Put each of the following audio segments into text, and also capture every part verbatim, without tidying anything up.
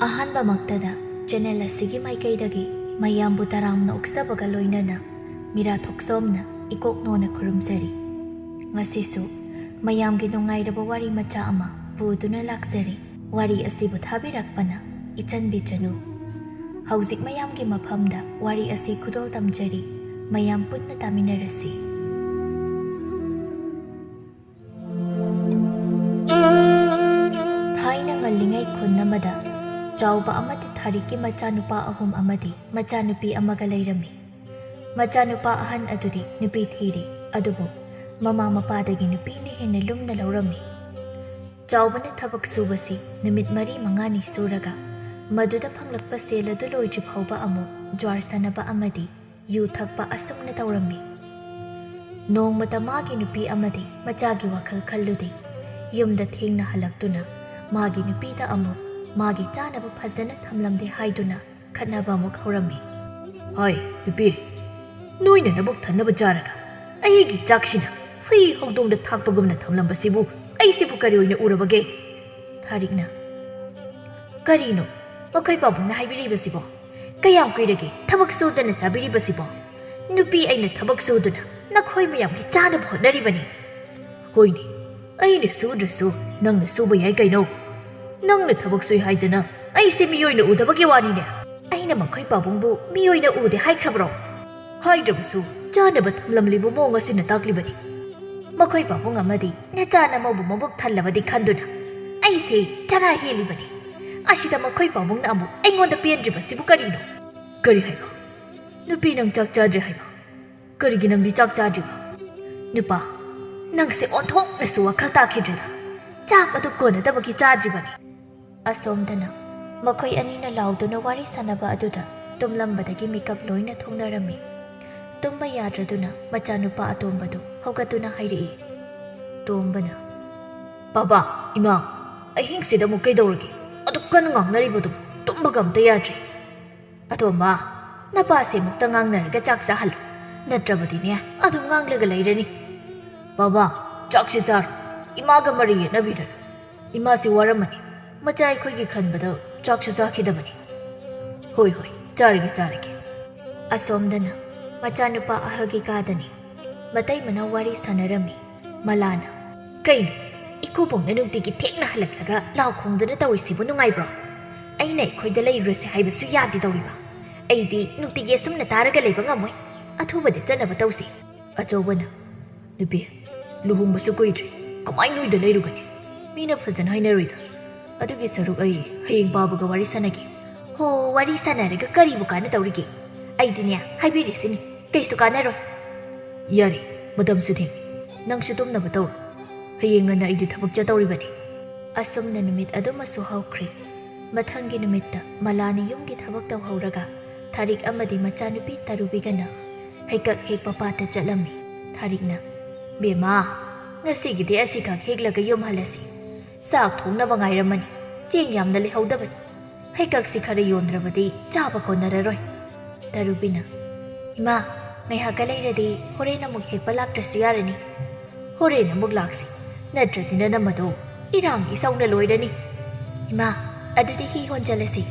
ꯑꯍꯥꯟꯕꯃꯛꯇꯗ channel ꯑꯁꯤꯒꯤ ꯃꯥꯏꯀꯩꯗꯒꯤ ꯃꯌꯥꯝꯕꯨ ꯇꯔꯥꯝꯅ ꯑꯣꯛꯆꯕꯒ ꯂꯣꯏꯅꯅ ꯃꯤꯔꯥ ꯊꯣꯛꯆꯣꯝꯅ ꯏꯀꯣꯛ ꯅꯣꯟꯅ ꯈꯨꯔꯨꯝꯖꯔꯤ꯫ ꯉꯁꯤꯁꯨ ꯃꯌꯥꯝꯒꯤ ꯅꯨꯡꯉꯥꯏꯔꯕ ꯋꯥꯔꯤ ꯃꯆꯥ ꯑꯃ ꯄꯨꯗꯨꯅ ꯂꯥꯛꯆꯔꯤ꯫ ꯋꯥꯔꯤ ꯑꯁꯤꯕꯨ ꯊꯥꯕꯤꯔꯛꯄꯅ ꯏꯆꯟ ꯕꯤꯆꯅꯨ꯫ ꯍꯧꯖꯤꯛ ꯃꯌꯥꯝꯒꯤ ꯃꯐꯝꯗ ꯋꯥꯔꯤ ꯑꯁꯤ ꯈꯨꯗꯣꯜ ꯇꯝꯖꯔꯤ꯫ ꯃꯌꯥꯝ ꯄꯨꯟꯅ ꯇꯥꯃꯤꯟꯅꯔꯁꯤ꯫ ꯊꯥꯏꯅ ꯉꯜꯂꯤꯉꯩ ꯈꯨꯟ ꯑꯃꯗ ꯆꯥꯎꯕ ꯑꯃꯗꯤ ꯊꯥꯔꯤꯛꯀꯤ ꯃꯆꯥꯅꯨꯄꯥ ꯑꯍꯨꯝ ꯑꯃꯗꯤ ꯃꯆꯥꯅꯨꯄꯤ ꯑꯃꯒ ꯂꯩꯔꯝꯃꯤ꯫ ꯃꯆꯥꯅꯨꯄꯥ ꯑꯍꯟ ꯑꯗꯨꯗꯤ ꯅꯨꯄꯤ ꯊꯤꯔꯦ, ꯑꯗꯨꯕꯨ ꯃꯃꯥ ꯃꯄꯥꯗꯒꯤ ꯅꯨꯄꯤꯅ ꯍꯦꯟꯅ ꯂꯨꯝꯅ ꯂꯧꯔꯝꯃꯤ꯫ ꯆꯥꯎꯕꯅ ꯊꯕꯛ ꯁꯨꯕꯁꯤ ꯅꯨꯃꯤꯠ ꯃꯔꯤ ꯃꯉꯥꯅꯤ ꯁꯨꯔꯒ ꯃꯗꯨꯗ ꯐꯪꯂꯛꯄ ꯁꯦꯜ ꯑꯗꯨ ꯂꯣꯏꯗ꯭ꯔꯤ ꯐꯥꯎꯕ ꯑꯃꯨꯛ ꯖ꯭ꯋꯥꯔ ꯁꯥꯟꯅꯕ ꯑꯃꯗꯤ ꯌꯨ ꯊꯛꯄ ꯑꯁꯨꯝꯅ ꯇꯧꯔꯝꯃꯤ꯫ ꯅꯣꯡꯃꯇ ꯃꯥꯒꯤ ꯅꯨꯄꯤ ꯑꯃꯗꯤ ꯃꯆꯥꯒꯤ ꯋꯥꯈꯜ ꯈꯜꯂꯨꯗꯦ꯫ ꯌꯨꯝꯗ ꯊꯦꯡꯅ ꯍꯜꯂꯛꯇꯨꯅ ꯃꯥꯒꯤ ꯅꯨꯄꯤꯗ ꯑꯃꯨꯛ ꯃꯥꯒꯤ ꯆꯥꯅꯕ ꯐꯖꯅ ꯊꯝꯂꯝꯗꯦ ꯍꯥꯏꯗꯨꯅ ꯈꯠꯅꯕ ꯑꯃꯨꯛ ꯍꯧꯔꯝꯃꯤ꯫ "ꯍꯣꯏ, ꯅꯨꯄꯤ, ꯅꯣꯏꯅ ꯅꯕꯨꯛ ꯊꯟꯅꯕ ꯆꯥꯔꯒ ꯑꯩꯒꯤ ꯆꯥꯛꯁꯤꯅ ꯍꯨꯏ ꯍꯧꯗꯣꯡꯗ ꯊꯥꯛꯄꯒꯨꯝꯅ ꯊꯝꯂꯝꯕꯁꯤꯕꯨ ꯑꯩꯁꯤꯕꯨ ꯀꯔꯤ ꯑꯣꯏꯅ ꯎꯔꯕꯒꯦ?" ꯊꯥꯔꯤꯛꯅ, "ꯀꯔꯤꯅꯣ ꯃꯈꯣꯏ ꯄꯥꯕꯨꯡꯅ ꯍꯥꯏꯕꯤꯔꯤꯕꯁꯤꯕꯣ? ꯀꯌꯥꯝ ꯀꯨꯏꯔꯒꯦ ꯊꯕꯛ ꯁꯨꯗꯅ ꯆꯥꯕꯤꯔꯤꯕꯁꯤꯕꯣ? ꯅꯨꯄꯤ ꯑꯩꯅ ꯊꯕꯛ ꯁꯨꯗꯨꯅ ꯅꯈꯣꯏ ꯃꯌꯥꯝꯒꯤ ꯆꯥꯅꯕ ꯍꯣꯠꯅꯔꯤꯕꯅꯤ꯫" "ꯍꯣꯏꯅꯦ, ꯑꯩꯅ ꯁꯨꯗ꯭ꯔꯁꯨ ꯅꯪꯅ ꯁꯨꯕ ꯌꯥꯏ ꯀꯩꯅꯣ? ꯅꯪꯅ ꯊꯕꯛ ꯁꯨꯏ ꯍꯥꯏꯗꯅ ꯑꯩꯁꯦ ꯃꯤꯑꯣꯏꯅ ꯎꯗꯕꯒꯤ ꯋꯥꯅꯤꯅꯦ꯫ ꯑꯩꯅ ꯃꯈꯣꯏ ꯄꯥꯕꯨꯡꯕꯨ ꯃꯤꯑꯣꯏꯅ ꯎꯗꯦ ꯍꯥꯏꯈ꯭ꯔꯕ꯭ꯔꯣ? ꯍꯥꯏꯗ꯭ꯔꯕꯁꯨ ꯆꯥꯅꯕ ꯊꯝꯂꯝꯂꯤꯕ ꯃꯑꯣꯡ ꯑꯁꯤꯅ ꯇꯥꯛꯂꯤꯕꯅꯤ꯫ ꯃꯈꯣꯏ ꯄꯥꯕꯨꯡ ꯑꯃꯗꯤ ꯅꯆꯥ ꯅꯃꯧꯕꯨ ꯃꯕꯨꯛ ꯊꯜꯂꯕꯗꯤ ꯈꯟꯗꯨꯅ ꯑꯩꯁꯦ ꯆꯔꯥ ꯍꯦꯜꯂꯤꯕꯅꯤ꯫ ꯑꯁꯤꯗ ꯃꯈꯣꯏ ꯄꯥꯕꯨꯡꯅ ꯑꯃꯨꯛ ꯑꯩꯉꯣꯟꯗ ꯄꯦꯟꯗ꯭ꯔꯤꯕꯁꯤꯕꯨ ꯀꯔꯤꯅꯣ?" "ꯀꯔꯤ ꯍꯥꯏꯕ? ꯅꯨꯄꯤ, ꯅꯪ ꯆꯥꯛ ꯆꯥꯗ꯭ꯔꯤ ꯍꯥꯏꯕ? ꯀꯔꯤꯒꯤ ꯅꯪꯗꯤ ꯆꯥꯛ ꯆꯥꯗ꯭ꯔꯤꯕ?" "ꯅꯨꯄꯥ, ꯅꯪꯁꯦ ꯑꯣꯟꯊꯣꯛꯅꯁꯨ ꯋꯥꯈꯜ ꯇꯥꯈꯤꯗ꯭ꯔꯦꯗ꯫ ꯆꯥꯛ ꯑꯗꯨ ꯀꯣꯟꯅꯗꯕꯒꯤ ꯆꯥꯗ꯭ꯔꯤꯕꯅꯤ꯫" ꯑꯁꯣꯝꯗꯅ ꯃꯈꯣꯏ ꯑꯅꯤꯅ ꯂꯥꯎꯗꯨꯅ ꯋꯥꯔꯤ ꯁꯥꯟꯅꯕ ꯑꯗꯨꯗ ꯇꯨꯝꯂꯝꯕꯗꯒꯤ ꯃꯤꯀꯞ ꯂꯣꯏꯅ ꯊꯣꯛꯅꯔꯝꯃꯤ꯫ ꯇꯨꯝꯕ ꯌꯥꯗ꯭ꯔꯗꯨꯅ ꯃꯆꯥꯅꯨꯄꯥ ꯑꯇꯣꯝꯕꯗꯨ ꯍꯧꯒꯠꯇꯨꯅ ꯍꯥꯏꯔꯛꯏ꯫ ꯇꯣꯝꯕꯅ, "ꯕꯥꯕꯥ, ꯏꯃꯥ, ꯑꯍꯤꯡꯁꯤꯗ ꯑꯃꯨꯛ ꯀꯩꯗꯧꯔꯒꯦ? ꯑꯗꯨꯛ ꯀꯟꯅ ꯉꯥꯡꯅꯔꯤꯕꯗꯨꯕꯨ ꯇꯨꯝꯕꯒ ꯑꯝꯇ ꯌꯥꯗ꯭ꯔꯦ꯫" "ꯑꯇꯣꯝꯕ, ꯅꯄꯥꯁꯦ ꯑꯃꯨꯛꯇ ꯉꯥꯡꯅꯔꯒ ꯆꯥꯛ ꯆꯥꯍꯜꯂꯨ, ꯅꯠꯇ꯭ꯔꯕꯗꯤꯅꯦ ꯑꯗꯨꯝ ꯉꯥꯡꯂꯒ ꯂꯩꯔꯅꯤ꯫" "ꯕꯥꯕꯥ, ꯆꯥꯛꯁꯤ ꯆꯥꯔꯣ, ꯏꯃꯥꯒ ꯃꯔꯩ ꯌꯦꯠꯅꯕꯤꯔꯅꯨ꯫ ꯏꯃꯥꯁꯤ ꯋꯥꯔꯝꯃꯅꯤ, ꯃꯆꯥ ꯑꯩꯈꯣꯏꯒꯤ ꯈꯟꯕꯗ ꯆꯥꯛꯁꯨ ꯆꯥꯈꯤꯗꯕꯅꯤ꯫ "ꯍꯣꯏ, ꯍꯣꯏ, ꯆꯥꯔꯒꯦ, ꯆꯥꯔꯒꯦ꯫" ꯑꯁꯣꯝꯗꯅ ꯃꯆꯥꯅꯨꯄꯥ ꯑꯍꯜꯒꯤ ꯀꯥꯗꯅꯤ꯫ ꯃꯇꯩ ꯃꯅꯥꯎ ꯋꯥꯔꯤ ꯁꯥꯟꯅꯔꯝꯃꯤ꯫ ꯃꯂꯥꯅ, "ꯀꯩꯅꯣ, ꯏꯀꯨꯕꯣꯛꯅ ꯅꯨꯡꯇꯤꯒꯤ ꯊꯦꯡꯅ ꯍꯜꯂꯛꯂꯒ ꯂꯥꯎ ꯈꯣꯡꯗꯨꯅ ꯇꯧꯔꯤꯁꯤꯕꯨ ꯅꯨꯡꯉꯥꯏꯕ꯭ꯔꯣ? ꯑꯩꯅ ꯑꯩꯈꯣꯏꯗ ꯂꯩꯔꯨꯔꯁꯦ ꯍꯥꯏꯕꯁꯨ ꯌꯥꯗꯦ ꯇꯧꯔꯤꯕ꯫ ꯑꯩꯗꯤ ꯅꯨꯡꯇꯤꯒꯤ ꯑꯁꯨꯝꯅ ꯇꯥꯔꯒ ꯂꯩꯕ ꯉꯝꯃꯣꯏ꯫ ꯑꯊꯨꯕꯗ ꯆꯠꯅꯕ ꯇꯧꯁꯤ꯫" ꯑꯆꯧꯕꯅ, "ꯅꯨꯄꯤ, ꯂꯨꯍꯣꯡꯕꯁꯨ ꯀꯨꯏꯗ꯭ꯔꯤ, ꯀꯃꯥꯏ ꯅꯣꯏꯗ ꯂꯩꯔꯨꯒꯅꯤ? ꯃꯤꯅ ꯐꯖꯅ ꯍꯥꯏꯅꯔꯣꯏꯗ꯫ ꯑꯗꯨꯒꯤ ꯁꯔꯨꯛ ꯑꯩ ꯍꯌꯦꯡ ꯄꯥꯕꯒ ꯋꯥꯔꯤ ꯁꯥꯟꯅꯒꯦ꯫" "ꯍꯣ, ꯋꯥꯔꯤ ꯁꯥꯟꯅꯔꯒ ꯀꯔꯤꯕꯨ ꯀꯥꯟꯅꯗꯧꯔꯤꯒꯦ? ꯑꯩꯗꯤꯅꯦ, ꯍꯥꯏꯕꯤꯔꯤꯁꯤꯅꯤ, ꯀꯩꯁꯨ ꯀꯥꯟꯅꯔꯣꯏ꯫" "ꯌꯥꯔꯦ, ꯃꯇꯝꯁꯨ ꯊꯦꯡꯉꯦ꯫ ꯅꯪꯁꯨ ꯇꯨꯝꯅꯕ ꯇꯧꯔꯣ꯫ ꯍꯌꯦꯡ ꯉꯟꯅ ꯑꯩꯗꯤ ꯊꯕꯛ ꯆꯠꯇꯧꯔꯤꯕꯅꯤ꯫" ꯑꯁꯨꯝꯅ ꯅꯨꯃꯤꯠ ꯑꯗꯨꯃꯁꯨ ꯍꯧꯈ꯭ꯔꯦ꯫ ꯃꯊꯪꯒꯤ ꯅꯨꯃꯤꯠꯇ ꯃꯂꯥꯅꯤ ꯌꯨꯝꯒꯤ ꯊꯕꯛ ꯇꯧꯍꯧꯔꯒ ꯊꯥꯔꯤꯛ ꯑꯃꯗꯤ ꯃꯆꯥꯅꯨꯄꯤ ꯇꯔꯨꯕꯤꯒꯅ ꯍꯩꯀꯛ ꯍꯦꯛꯄ ꯄꯥꯠꯇ ꯆꯠꯂꯝꯃꯤ꯫ ꯊꯥꯔꯤꯛꯅ, "ꯕꯦꯝꯃ, ꯉꯁꯤꯒꯤꯗꯤ ꯑꯁꯤꯈꯛ ꯍꯦꯛꯂꯒ ꯌꯨꯝ ꯍꯜꯂꯁꯤ꯫ ꯆꯥꯛ ꯊꯣꯡꯅꯕ ꯉꯥꯏꯔꯝꯃꯅꯤ꯫ ꯆꯦꯡ ꯌꯥꯝꯅ ꯂꯩꯍꯧꯗꯕꯅꯤ꯫ ꯍꯩꯀꯛꯁꯤ ꯈꯔ ꯌꯣꯟꯗ꯭ꯔꯕꯗꯤ ꯆꯥꯕ ꯀꯣꯟꯅꯔꯔꯣꯏ꯫" ꯇꯔꯨꯕꯤꯅ, "ꯏꯃꯥ, ꯉꯥꯏꯍꯥꯛꯀ ꯂꯩꯔꯗꯤ ꯍꯣꯔꯦꯟ ꯑꯃꯨꯛ ꯍꯦꯛꯄ ꯂꯥꯛꯇ꯭ꯔꯁꯨ ꯌꯥꯔꯅꯤ꯫" "ꯍꯣꯔꯦꯟ ꯑꯃꯨꯛ ꯂꯥꯛꯁꯤ, ꯅꯠꯇ꯭ꯔꯗꯤ ꯅꯅꯝꯃꯗꯣ ꯏꯔꯥꯡ ꯏꯁꯧꯅ ꯂꯣꯏꯔꯅꯤ꯫" "ꯏꯃꯥ, ꯑꯗꯨꯗꯤ ꯍꯤ ꯍꯣꯟꯖꯜꯂꯁꯤ꯫"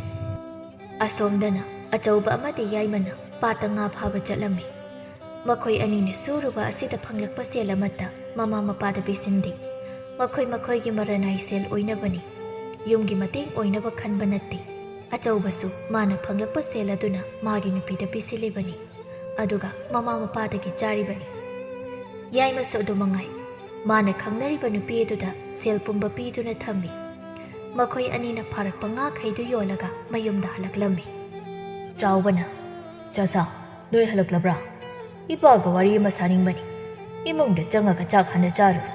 ꯑꯁꯣꯝꯗꯅ ꯑꯆꯧꯕ ꯑꯃꯗꯤ ꯌꯥꯏꯃꯅ ꯄꯥꯠꯇ ꯉꯥ ꯐꯥꯕ ꯆꯠꯂꯝꯃꯤ꯫ ꯃꯈꯣꯏ ꯑꯅꯤꯅ ꯁꯨꯔꯨꯕ ꯑꯁꯤꯗ ꯐꯪꯂꯛꯄ ꯁꯦꯜ ꯑꯃꯠꯇ ꯃꯃꯥ ꯃꯄꯥꯗ ꯄꯤꯁꯤꯟꯗꯦ꯫ ꯃꯈꯣꯏ ꯃꯈꯣꯏꯒꯤ ꯃꯔꯅꯥꯏ ꯁꯦꯜ ꯑꯣꯏꯅꯕꯅꯤ꯫ ꯌꯨꯝꯒꯤ ꯃꯇꯦꯡ ꯑꯣꯏꯅꯕ ꯈꯟꯕ ꯅꯠꯇꯦ꯫ ꯑꯆꯧꯕꯁꯨ ꯃꯥꯅ ꯐꯪꯂꯛꯄ ꯁꯦꯜ ꯑꯗꯨꯅ ꯃꯥꯒꯤ ꯅꯨꯄꯤꯗ ꯄꯤꯁꯤꯜꯂꯤꯕꯅꯤ꯫ ꯑꯗꯨꯒ ꯃꯃꯥ ꯃꯄꯥꯗꯒꯤ ꯆꯥꯔꯤꯕꯅꯤ꯫ ꯌꯥꯏꯃꯁꯨ ꯑꯗꯨ ꯃꯉꯥꯏ꯫ ꯃꯥꯅ ꯈꯪꯅꯔꯤꯕ ꯅꯨꯄꯤ ꯑꯗꯨꯗ ꯁꯦꯜ ꯄꯨꯝꯕ ꯄꯤꯗꯨꯅ ꯊꯝꯃꯤ꯫ ꯃꯈꯣꯏ ꯑꯅꯤꯅ ꯐꯥꯔꯛꯄ ꯉꯥꯈꯩꯗꯨ ꯌꯣꯜꯂꯒ ꯃꯌꯨꯝꯗ ꯍꯜꯂꯛꯂꯝꯃꯤ꯫ ꯆꯥꯎꯕꯅ, "ꯆꯥꯁꯥ, ꯅꯣꯏ ꯍꯜꯂꯛꯂꯕ꯭ꯔꯥ? ꯏꯄꯥꯒ ꯋꯥꯔꯤ ꯑꯃ ꯁꯥꯅꯤꯡꯕꯅꯤ꯫ ꯏꯃꯨꯡꯗ ꯆꯪꯉꯒ ꯆꯥꯛ ꯍꯥꯟꯅ ꯆꯥꯔꯨꯔꯣ꯫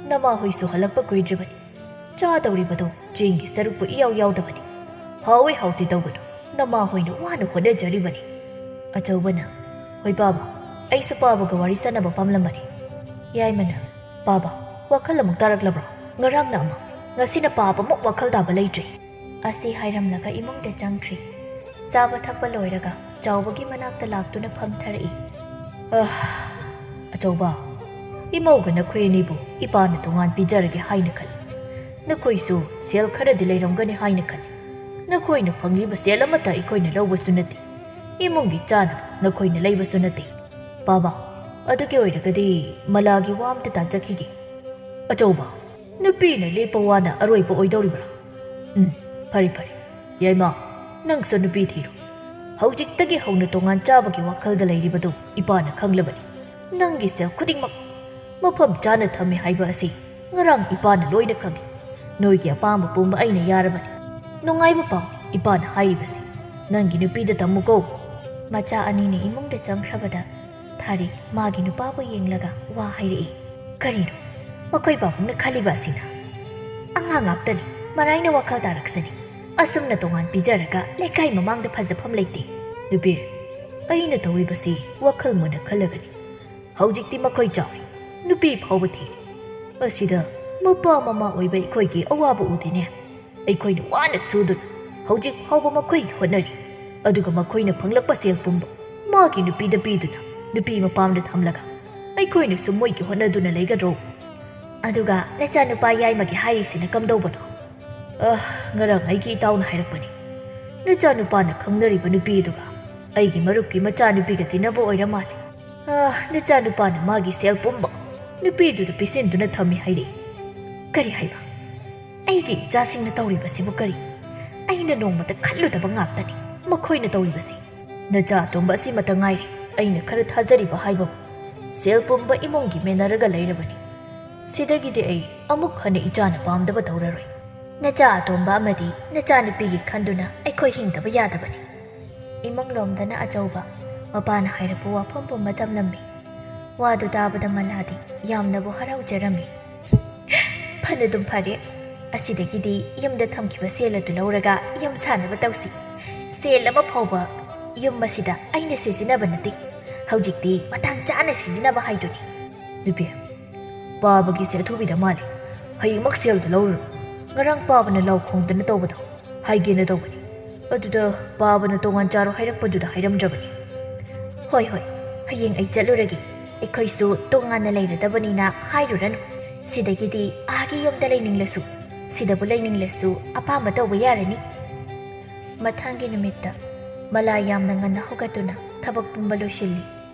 ꯅꯃꯥꯍꯣꯏꯁꯨ ꯍꯜꯂꯛꯄ ꯀꯨꯏꯗ꯭ꯔꯤꯕꯅꯤ꯫ ꯆꯥꯗꯧꯔꯤꯕꯗꯣ ꯆꯦꯡꯒꯤ ꯁꯔꯨꯛꯄꯨ ꯏꯌꯥꯎ ꯌꯥꯎꯗꯕꯅꯤ꯫ ꯍꯥꯎꯋꯦ ꯍꯥꯎꯇꯦ ꯇꯧꯒꯅꯨ, ꯅꯃꯥꯍꯣꯏꯅ ꯋꯥꯅ ꯍꯣꯠꯅꯖꯔꯤꯕꯅꯤ꯫" ꯑꯆꯧꯕꯅ, "ꯍꯣꯏ ꯄꯥꯕ, ꯑꯩꯁꯨ ꯄꯥꯕꯒ ꯋꯥꯔꯤ ꯁꯥꯟꯅꯕ ꯄꯥꯝꯂꯝꯕꯅꯤ꯫" ꯌꯥꯏꯃꯅ, "ꯄꯥꯕ, ꯋꯥꯈꯜ ꯑꯃꯨꯛ ꯇꯥꯔꯛꯂꯕ꯭ꯔꯣ? ꯉꯔꯥꯡꯅ ꯑꯃ, ꯉꯁꯤꯅ ꯄꯥꯕꯃꯨꯛ ꯋꯥꯈꯜ ꯇꯥꯕ ꯂꯩꯇ꯭ꯔꯦ꯫" ꯑꯁꯤ ꯍꯥꯏꯔꯝꯂꯒ ꯏꯃꯨꯡꯗ ꯆꯪꯈ꯭ꯔꯤ꯫ ꯆꯥꯕ ꯊꯛꯄ ꯂꯣꯏꯔꯒ ꯆꯥꯎꯕꯒꯤ ꯃꯅꯥꯛꯇ ꯂꯥꯛꯇꯨꯅ ꯐꯝꯊꯔꯛꯏ꯫ "ꯑꯍ, ꯑꯆꯧꯕ, ꯏꯃꯧꯒ ꯅꯈꯣꯏ ꯑꯅꯤꯕꯨ ꯏꯄꯥꯅ ꯇꯣꯉꯥꯟ ꯄꯤꯖꯔꯒꯦ ꯍꯥꯏꯅ ꯈꯜꯂꯤ꯫ ꯅꯈꯣꯏꯁꯨ ꯁꯦꯜ ꯈꯔꯗꯤ ꯂꯩꯔꯝꯒꯅꯤ ꯍꯥꯏꯅ ꯈꯜꯂꯤ꯫ ꯅꯈꯣꯏꯅ ꯐꯪꯂꯤꯕ ꯁꯦꯜ ꯑꯃꯠꯇ ꯑꯩꯈꯣꯏꯅ ꯂꯧꯕꯁꯨ ꯅꯠꯇꯦ꯫ ꯏꯃꯨꯡꯒꯤ ꯆꯥꯅꯕ ꯅꯈꯣꯏꯅ ꯂꯩꯕꯁꯨ ꯅꯠꯇꯦ꯫ ꯄꯥꯕ, ꯑꯗꯨꯒꯤ ꯑꯣꯏꯔꯒꯗꯤ ꯃꯂꯥꯒꯤ ꯋꯥ ꯑꯝꯇ ꯇꯥꯖꯈꯤꯒꯦ꯫ ꯑꯆꯧꯕ, ꯅꯨꯄꯤꯅ ꯂꯦꯞꯄ ꯋꯥꯅ ꯑꯔꯣꯏꯕ ꯑꯣꯏꯗꯧꯔꯤꯕ꯭ꯔꯥ? ꯎꯝ, ꯐꯔꯦ ꯐꯔꯦ꯫ ꯌꯥꯏꯃ, ꯅꯪꯁꯨ ꯅꯨꯄꯤ ꯊꯤꯔꯣ꯫ ꯍꯧꯖꯤꯛꯇꯒꯤ ꯍꯧꯅ ꯇꯣꯉꯥꯟ ꯆꯥꯕꯒꯤ ꯋꯥꯈꯜꯗ ꯂꯩꯔꯤꯕꯗꯨ ꯏꯄꯥꯅ ꯈꯪꯂꯕꯅꯤ꯫ ꯅꯪꯒꯤ ꯁꯦꯜ ꯈꯨꯗꯤꯡꯃꯛ ꯃꯐꯝ ꯆꯥꯅ ꯊꯝꯃꯤ ꯍꯥꯏꯕ ꯑꯁꯤ ꯉꯔꯥꯡ ꯏꯄꯥꯅ ꯂꯣꯏꯅ ꯈꯪꯏ꯫ ꯅꯣꯏꯒꯤ ꯑꯄꯥꯝꯕ ꯄꯨꯝꯕ ꯑꯩꯅ ꯌꯥꯔꯕꯅꯤ꯫ ꯅꯨꯡꯉꯥꯏꯕ ꯄꯥꯎ ꯏꯄꯥꯅ ꯍꯥꯏꯔꯤꯕꯁꯤ꯫ ꯅꯪꯒꯤ ꯅꯨꯄꯤꯗ ꯇꯝꯃꯨꯀꯣ꯫ ꯃꯆꯥ ꯑꯅꯤꯅ ꯏꯃꯨꯡꯗ ꯆꯪꯈ꯭ꯔꯕꯗ ꯊꯥꯔꯤ ꯃꯥꯒꯤ ꯅꯨꯄꯥꯕꯨ ꯌꯦꯡꯂꯒ ꯋꯥ ꯍꯥꯏꯔꯛꯏ꯫ ꯀꯔꯤꯅꯣ? ꯃꯈꯣꯏ ꯄꯥꯕꯨꯡꯅ ꯈꯜꯂꯤꯕ ꯑꯁꯤꯅ? ꯑꯉꯥꯡ ꯉꯥꯛꯇꯅꯤ, ꯃꯔꯥꯏꯅ ꯋꯥꯈꯜ ꯇꯥꯔꯛꯁꯅꯤ꯫ ꯑꯁꯨꯝꯅ ꯇꯣꯉꯥꯟ ꯄꯤꯖꯔꯒ ꯂꯩꯀꯥꯏ ꯃꯃꯥꯡꯗ ꯐꯖꯐꯝ ꯂꯩꯇꯦ꯫ ꯅꯨꯄꯤ, ꯑꯩꯅ ꯇꯧꯔꯤꯕꯁꯤ ꯋꯥꯈꯜ ꯃꯨꯟꯅ ꯈꯜꯂꯒꯅꯤ꯫ ꯍꯧꯖꯤꯛꯇꯤ ꯃꯈꯣꯏ ꯆꯥꯎꯔꯦ, ꯅꯨꯄꯤ ꯐꯥꯎꯕ ꯊꯤꯔꯦ꯫ ꯑꯁꯤꯗ ꯃꯄꯥ ꯃꯃꯥ ꯑꯣꯏꯕ ꯑꯩꯈꯣꯏꯒꯤ ꯑꯋꯥꯕ ꯎꯗꯦꯅꯦ꯫ ꯑꯩꯈꯣꯏꯅ ꯋꯥꯅ ꯁꯨꯗꯨꯅ ꯍꯧꯖꯤꯛ ꯐꯥꯎꯕ ꯃꯈꯣꯏꯒꯤ ꯍꯣꯠꯅꯔꯤ꯫ ꯑꯗꯨꯒ ꯃꯈꯣꯏꯅ ꯐꯪꯂꯛꯄ ꯁꯦꯜ ꯄꯨꯝꯕ ꯃꯥꯒꯤ ꯅꯨꯄꯤꯗ ꯄꯤꯗꯨꯅ ꯅꯨꯄꯤ ꯃꯄꯥꯝꯗ ꯊꯝꯂꯒ ꯑꯩꯈꯣꯏꯅꯁꯨ ꯃꯣꯏꯒꯤ ꯍꯣꯠꯅꯗꯨꯅ ꯂꯩꯒꯗ꯭ꯔꯣ? ꯑꯗꯨꯒ ꯅꯆꯥꯅꯨꯄꯥ ꯌꯥꯏꯃꯒꯤ ꯍꯥꯏꯔꯤꯁꯤꯅ ꯀꯝꯗꯧꯕꯅꯣ? ꯑ, ꯉꯔꯥꯡ ꯑꯩꯒꯤ ꯏꯇꯥꯎꯅ ꯍꯥꯏꯔꯛꯄꯅꯤ꯫ ꯅꯆꯥꯅꯨꯄꯥꯅ ꯈꯪꯅꯔꯤꯕ ꯅꯨꯄꯤ ꯑꯗꯨꯒ ꯑꯩꯒꯤ ꯃꯔꯨꯞꯀꯤ ꯃꯆꯥꯅꯨꯄꯤꯒ ꯇꯤꯟꯅꯕ ꯑꯣꯏꯔ ꯃꯥꯜꯂꯦ꯫ ꯑ, ꯅꯆꯥꯅꯨꯄꯥꯅ ꯃꯥꯒꯤ ꯁꯦꯜ ꯄꯨꯝꯕ ꯅꯨꯄꯤꯗꯨꯗ ꯄꯤꯁꯤꯟꯗꯨꯅ ꯊꯝꯃꯤ ꯍꯥꯏꯔꯤ꯫ ꯀꯔꯤ ꯍꯥꯏꯕ? ꯑꯩꯒꯤ ꯏꯆꯥꯁꯤꯡꯅ ꯇꯧꯔꯤꯕꯁꯤꯕꯨ ꯀꯔꯤ? ꯑꯩꯅ ꯅꯣꯡꯃꯇ ꯈꯜꯂꯨꯗꯕ ꯉꯥꯛꯇꯅꯤ ꯃꯈꯣꯏꯅ ꯇꯧꯔꯤꯕꯁꯤ꯫ ꯅꯆꯥ ꯑꯇꯣꯝꯕ ꯑꯁꯤꯃꯇ ꯉꯥꯏꯔꯦ ꯑꯩꯅ ꯈꯔ ꯊꯥꯖꯔꯤꯕ ꯍꯥꯏꯕꯕꯨ꯫ ꯁꯦꯜ ꯄꯨꯝꯕ ꯏꯃꯨꯡꯒꯤ ꯃꯦꯟꯅꯔꯒ ꯂꯩꯔꯕꯅꯤ꯫ ꯁꯤꯗꯒꯤꯗꯤ ꯑꯩ ꯑꯃꯨꯛ ꯍꯟꯅ ꯏꯆꯥꯅ ꯄꯥꯝꯗꯕ ꯇꯧꯔꯔꯣꯏ꯫ ꯅꯆꯥ ꯑꯇꯣꯝꯕ ꯑꯃꯗꯤ ꯅꯆꯥꯅꯨꯄꯤꯒꯤ ꯈꯟꯗꯨꯅ ꯑꯩꯈꯣꯏ ꯍꯤꯡꯗꯕ ꯌꯥꯗꯕꯅꯤ꯫ ꯏꯃꯪꯂꯣꯝꯗꯅ ꯑꯆꯧꯕ꯫ ꯃꯄꯥꯅ ꯍꯥꯏꯔꯛꯄ ꯋꯥꯐꯝ ꯄꯨꯝꯕ ꯇꯝꯂꯝꯃꯤ꯫ ꯋꯥꯗꯨ ꯇꯥꯕꯗ ꯃꯂꯥꯗꯤ ꯌꯥꯝꯅꯕꯨ ꯍꯔꯥꯎꯖꯔꯝꯃꯤ꯫ ꯐꯅꯗꯨꯝ ꯐꯔꯦ꯫ ꯑꯁꯤꯗꯒꯤꯗꯤ ꯌꯨꯝꯗ ꯊꯝꯈꯤꯕ ꯁꯦꯜ ꯑꯗꯨ ꯂꯧꯔꯒ ꯌꯨꯝ ꯁꯥꯅꯕ ꯇꯧꯁꯤ꯫ ꯁꯦꯜ ꯑꯃ ꯐꯥꯎꯕ ꯌꯨꯝ ꯑꯁꯤꯗ ꯑꯩꯅ ꯁꯤꯖꯤꯟꯅꯕ ꯅꯠꯇꯦ꯫ ꯍꯧꯖꯤꯛꯇꯤ ꯃꯇꯥꯡ ꯆꯥꯅ ꯁꯤꯖꯤꯟꯅꯕ ꯍꯥꯏꯗꯨꯅꯤ꯫ ꯅꯨꯄꯤ, ꯄꯥꯕꯒꯤ ꯁꯦ ꯑꯊꯨꯕꯤꯗ ꯃꯥꯜꯂꯤ꯫ ꯍꯌꯦꯡꯃꯛ ꯁꯦꯜꯗꯨ ꯂꯧꯔꯨꯔꯣ꯫ ꯉꯔꯥꯡ ꯄꯥꯕꯅ ꯂꯥꯎ ꯈꯣꯡꯗꯅ ꯇꯧꯕꯗꯣ ꯍꯥꯏꯒꯦꯅ ꯇꯧꯕꯅꯤ꯫ ꯑꯗꯨꯗ ꯄꯥꯕꯅ ꯇꯣꯉꯥꯟ ꯆꯥꯔꯣ ꯍꯥꯏꯔꯛꯄꯗꯨꯗ ꯍꯥꯏꯔꯝꯗ꯭ꯔꯕꯅꯤ꯫ ꯍꯣꯏ, ꯍꯣꯏ, ꯍꯌꯦꯡ ꯑꯩ ꯆꯠꯂꯨꯔꯒꯦ꯫ ꯑꯩꯈꯣꯏꯁꯨ ꯇꯣꯉꯥꯟꯅ ꯂꯩꯔꯗꯕꯅꯤꯅ ꯍꯥꯏꯔꯨꯔꯅꯨ꯫ ꯁꯤꯗꯒꯤꯗꯤ ꯑꯥꯒꯤ ꯌꯨꯝꯗ ꯂꯩꯅꯤꯡꯂꯁꯨ, ꯁꯤꯗꯕꯨ ꯂꯩꯅꯤꯡꯂꯁꯨ ꯑꯄꯥꯝꯕ ꯇꯧꯕ ꯌꯥꯔꯅꯤ꯫ ꯃꯊꯪꯒꯤ ꯅꯨꯃꯤꯠꯇ ꯃꯂꯥ ꯌꯥꯝꯅ ꯉꯟꯅ ꯍꯧꯒꯠꯇꯨꯅ ꯊꯕꯛ ꯄꯨꯝꯕ ꯂꯣꯏꯁꯤꯜꯂꯤ꯫